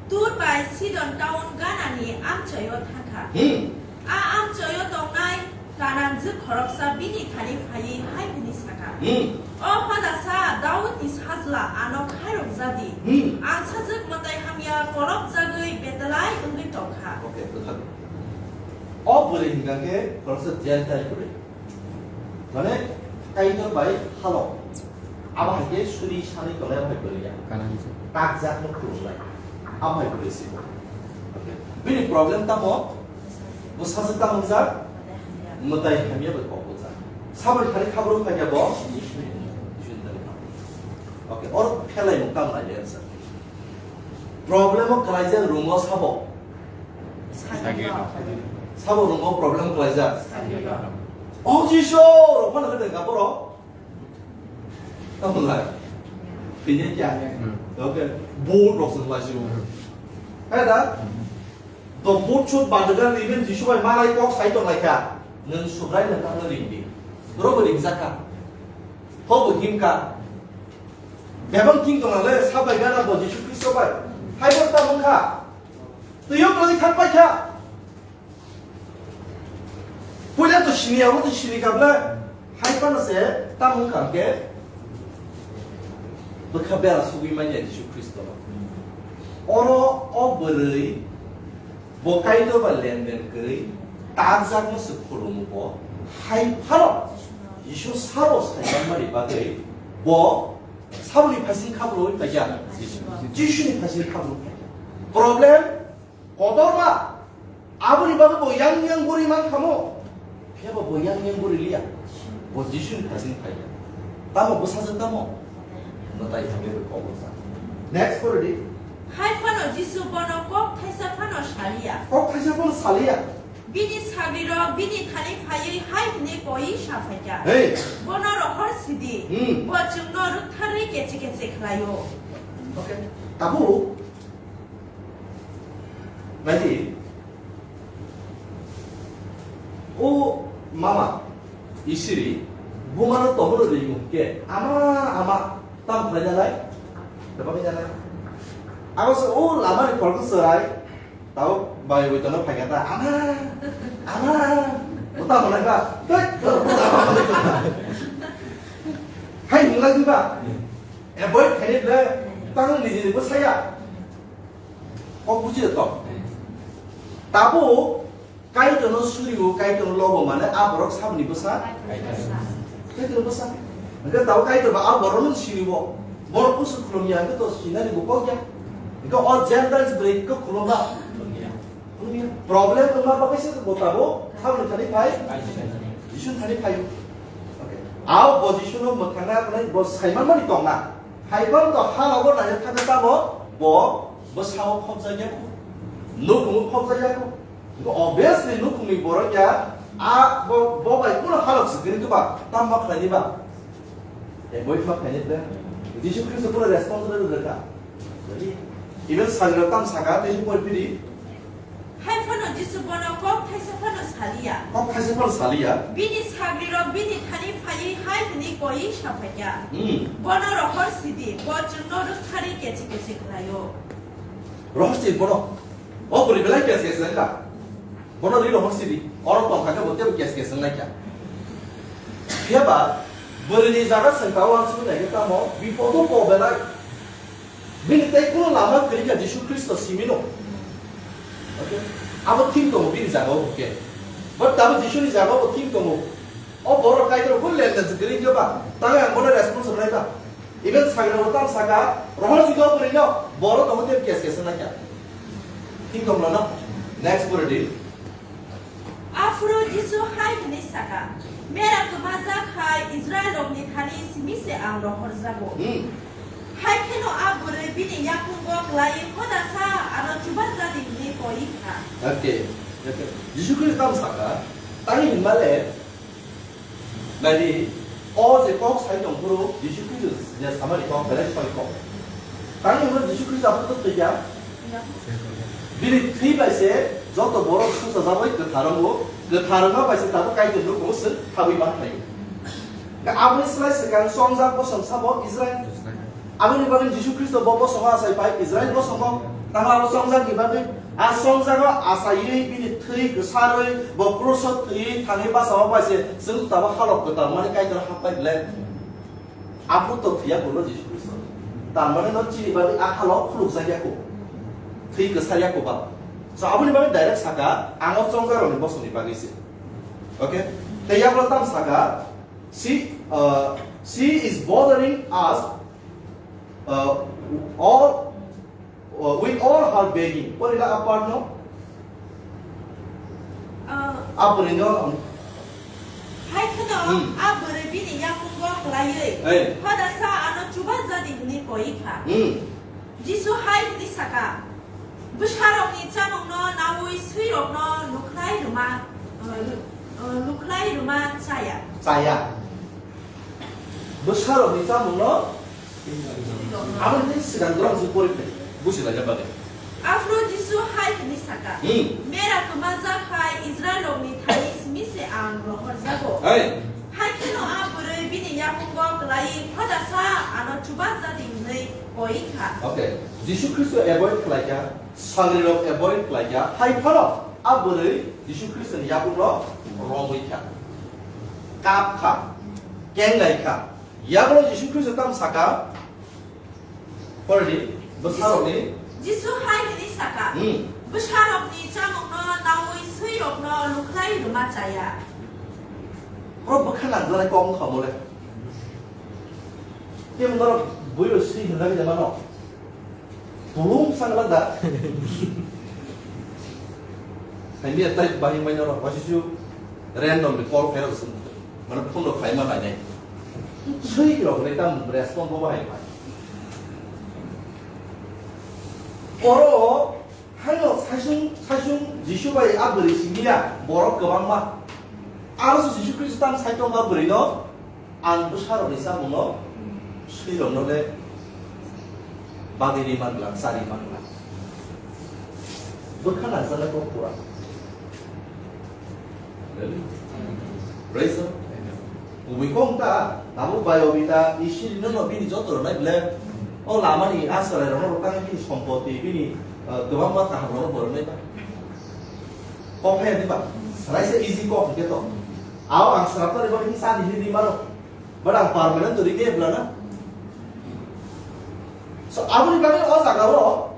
Tur bai Sidon town ganani amchoio thangkha. Hmm. A amchoio tongnai kanangjwk khoroksa bini thani phaiwi hai hwnwi sakha, Hmm. "O hodasa Daudni sajla, ano khairokjadi. Hmm. Ang sajwk mwtai hamya kolopjagwi betelai wngwi tongkha." Okay, kwthar. O bwrwi hwnkha khe khoroksa Gentile bwrwi. Mane, Kaitor bai halok. Abo hai khe suri sanwi tongnai abo hai kwrwi ya. Kanangjwk. Takjakno khulumnai. Abo hai kwrwi si bo. Okay. Bini problem tamo? Bo sajwk tamo jak? Mwtai hamya bai kok bujak. Saboni thani khabrok phai khe bo? Okay, oro phelai mung tamo nai le answer. Problem o kwlaijak room o sabo? Sagrirok. Sabo room o problem kwlaijak? Sagrirok. O Jisu, rok phano khe tongkha borok? Tamo lai? Tini kya? Hmm. Okay. Board rok se lai si. Hmm. Hai da? To board chut badwgan even Jisu bai malai kok sai tong lai kha. Nwng Subrai nwng kha ring di. Robo ring jaka. Hobo him kha. Bebak thing tong le, sabai gana bo Jisu Khristo bai. Hai bo tamo wngkha. Twiyo kwlwi thang pai kha. Puila to sini, abo to sini kha ble. Hai phano se tamo wngkha hwnkhe. Bwkha bera sugwi manya Jisu Khristo no. Oro o bwrwi Bo Kaitor bai lenden kwrwi takjakno se khulumu bo, hai phano Jisu sabo saimanmani bagwi bo saboni phaising khabrwi paikha, Jisuni phaising khabrwi paikha. Problem kotorma, aboni bagwi bo yang yang bwrwi man khamo. Phiya bo bo yang yang bwrwi liya. Bo Jisuni phaising phaiya. Tamo bwsajwk tamo? Mwtai hamya bai kok bwsa. Next pori di. Hai phano Jisu bono kok thaisa phano saliya. Kok thaisa phano saliya. Bini sagrirok bini thani phaiwi hai hwnwi koi saphaikha. Hey. Bono rohor sidi. Hmm. Bo chwngno rwktharwi keche keche khlaio. Okay. Tabuk Naidi, o mama, isiri, bumano tongmano rimung ke, ama, ama, tam khlai nalai, tebak nalai. Abo se o lamani kolkhe chwrai, Tao bai bai tono phai kata, "Ama, ama, buta bolai ba, tei, buta bolai ba." Hai hwnlai ba, avoid khaini ble, tang niji ni bwsaya. Kok buji to. Tabo, Kaitorno suriwo, Kaitorno lobo mane a borok saboni bwsa? Kaitorno bwsa. Hwnkhe tabo Kaitor ba a borokno siriwo. Borok kusu khulumya hwnkhe to sinani bo kok ya. Hwnkhe o Gentiles bwrwi khe khulum ba? Khulumya. Problem wngma bagwi se bo tabo saboni thani phai? Jisu thani phai. Okay. A bo Jisuno mwthangna hwnwi bo saimanmani tongna. Hai phano to halogo naina thangwi tamo bo bwsao khopjakya kho. Nukhungo khopjakya kho. Obviously, nukhungni borok ya, a, bo, bo bai kuno halok se kwrwi ba, tam ma khlaini ba? Avoid ma khlaini ble? Jisu Khristo kuno responsible rwkha. Even Sagri tam saka, tei poi piri. Hai phano Jisu bono kok thaisa phano saliya. Kok thaisa phano saliya. Bini sagrirok bini thani phaiwi hai hwnwi koi saphaikha. Hmm. Bono rohor sidi, bo chwngno rwkthari kechik kechik khlaio. Rohor sidi bono. O bwrwi belai kes kes wngkha. Bono rwi rohor sidi. Oro tongkha khe bo tebo kes kes wnglaikha. Phiya ba bwrwini jaga sengka o ang simi naikhe tamo bipodo bo belai. Bini tei kuno lama kwrwi kha Jisu Khristo simino. Okay? Abo thik tongo bini jaga o hwnkhe. But tamo Jisuni jaga o bo thik tongo. O borok Kaitor bo lenda kwrwi khe ba. Tamo ang bono response rwnai ba. Even Sagri bo tam saka, rohor sidi o bwrwino, borok tongo tei kes kes wnglaikha. Thik tongla no? Next pore di. Aphuru Jisu hai hwnwi saka, "Mera kwmajak hai Israilrokni thani simi se ang rohorjago." Hmm. Hai kheno a bwrwi bini yakungo klaiwi hodasa ano chubajadi hwnwi koi kha. Okay. Okay. Jisu Khristo tam saka, tani hinmale, Naidi, o je kok sai tong phuru, Jisu Khristo je samani kok, belai samani kok. Tangni hwnwi Jisu Khristo aphuru twi ya? Bini thwi bai se joto borok susa jagwi kwthar wngo, kwthar wngma bai se tabuk Kaitor nukhungo swk thabwi man khlaio. Aboni slai swkang chongjak bosong sabo Israel. Aboni bagwi Jisu Khristo bo bosongo achai pai Israel bosongo. Tamo abo chongjak ni bagwi a chongjago achaiwi bini thwi kwsarwi bo kruso thwiwi thangwi bachao bai se chwng tabo halok kwtal mani Kaitor hapbai belai. Aphuru to thwiya kulo Jisu Khristo. Tar mane no chini bagwi a halok khulukjakya ko. Thwi kwsarya ko ba. So aboni bagwi direct saka ang o chongjakrokni bosongni bagwi se. Okay? Tei yaphuru tam saka, she, uh, she is bothering us Uh, all, uh, with all her begging. Pori la apart no? Uh, Apori no? Hai kheno, hmm, a bwrwi bini yakungo klaiwi, hey, "Hodasa ano chubajadi," hwnwi koi kha. Hmm. Jisu hai hwnwi saka, "Bwsarokni chamungno naui swirokno lukhlai rwma, uh, lu-, uh, lukhlai rwma chaya." Chaya. Bwsarokni chamungno aboni tei swkang dorong se pori phai busi laina bagwi. Aphuru Jisu hai hwnwi saka, hmm, "Mera kwmajak hai Israilrokni thani simi se ang rohorjago." Hai. Hai kheno a bwrwi bini yakungo klaiwi, "Hodasa ano chubajadi," hwnwi koi kha. Okay. Jisu Khristo avoid khlaikha, sagrirok avoid khlaikha, hai phano a bwrwi Jisu Khristoni yakungo romwi kha. Kap kha, kenglai kha. Yagulo Jisu Khristo tam saka, poredi, bwsarokni. Jisu hai hwnwi saka, hmm, "Bwsarokni chamungno naui swirokno lukhlai rwma chaya." Oro bwkha nangjaknai kok wngkha mole. Tei norok buiro swi hwnjagwi de mano. Tulung sang lak da. Hai miya tai bahing bai norok waisi su random de call khairok sung. Mane phone rok khai ma nai nai. Sui rok le tam respond bo bahai pai. Oro haino saisung saisung Jisu bai a bwrwi simiya borok kwbangma. Aro se Jisu Khristo tam sai tong ba bwrwi no. Ang bwsarokni chamungno swirokno le bagwi ri man glak, cha ri man glak. Bwkha nangjaknai kok pura. Praise the Lord. Kubui kok ta, tabuk bai obita, isiri no no bini joto rwnai ble. O lamani asarai rokno rwkha bini sompoti, bini, Kwbangma kaham rok borok nai ba. Kok phai di ba. Salai se easy kok hingke to. Ao ang srap tari ba hini sa di hini maro. But ang permanent to rike bla na. So aboni bagwi o jaga o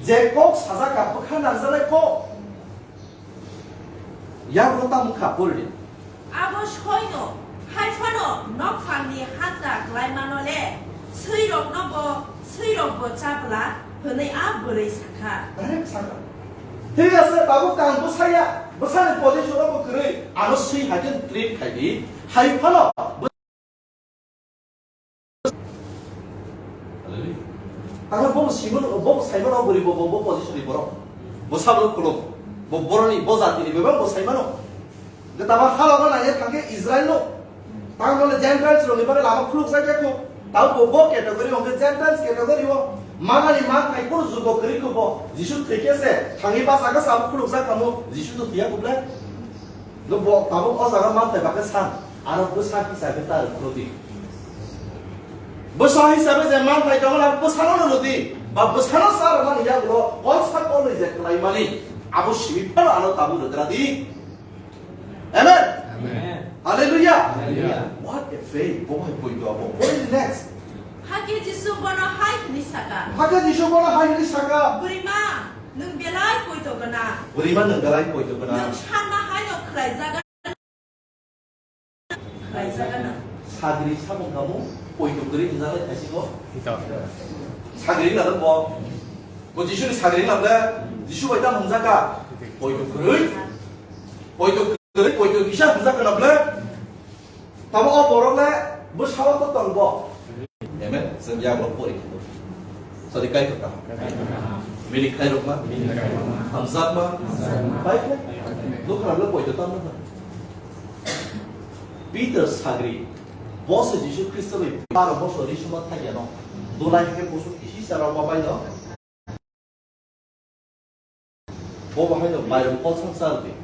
je kok sajak ka bwkha nangjaknai kok. Yago tamo kha pori. Abo soino, hai phano nokphangni hanta klaimano le, swirokno bo, swirok bo chabla hwnwi a bwrwi sakha. Direct sakha. Thik ase, tabuk tang bwsaya, bwsani position bo kwrwi, ano swi hai khe treat khai di, hai phano Hallelujah. Tangwi bo simon, bo saimano bwrwi bo, bo, bo position ni borok. Bo sabro khulum. Bo boroni, bo jatini bebak bo saimano. Ge tama halogo nangya thangkhe Israel no. Tang dole Gentiles rokni bagwi lama khuluk jakya kho. Tabo bo, bo category hwnkhe Gentiles category o. Manani man khai kunu jugo kwrwi kho bo. Jisu thwikhe se thangwi bachakhe sabo khuluk jak tamo. Jisu to thwiya kho ble. No bo tabuk o jaga manthai bakhe san, aro bwsa hisabe ta rwkho di. Bwsa hisabe je manthai tongo na bwsano no rwdi, ba bwsano sa rwmani yagulo kol sa kolwi je kwlaimani, abo simi phano ano tabuk rwgra di. Amen. Amen. Hallelujah. Hallelujah. What a faith. Bo hai poito abo. What is next? Hakhe Jisu bono hai hwnwi saka. Hakhe Jisu bono hai hwnwi saka. Bwrwima, nwng belai poito gwnang. Bwrwima, nwng belai poito gwnang. Nwng sanma haino khlai jaga, khlai jaga nang. Sagri samung kamu poito kwrwi hwnjaklai thaisingo. Sagri wngna bo. Bo Jisuni sagri wngna ble, Jisu bai tamo hwnjaka. Poito kwrwi. Poito kwrwi, poito kisa hwnjak kana ble. Tamo o borok le bwsao to tong bo. Amen. Chwng yago pori. Sorry, kai kota. Mini khai rok ma. Hamjak ma. Bai khe. Dukha le poito tamo. Peter sagri. Bo se Jisu Khristo bai baro bosor ri suma thaiya no. Dulai khe bosor kisi sara ma bai no. Bo bo haino mairum kolsang char di.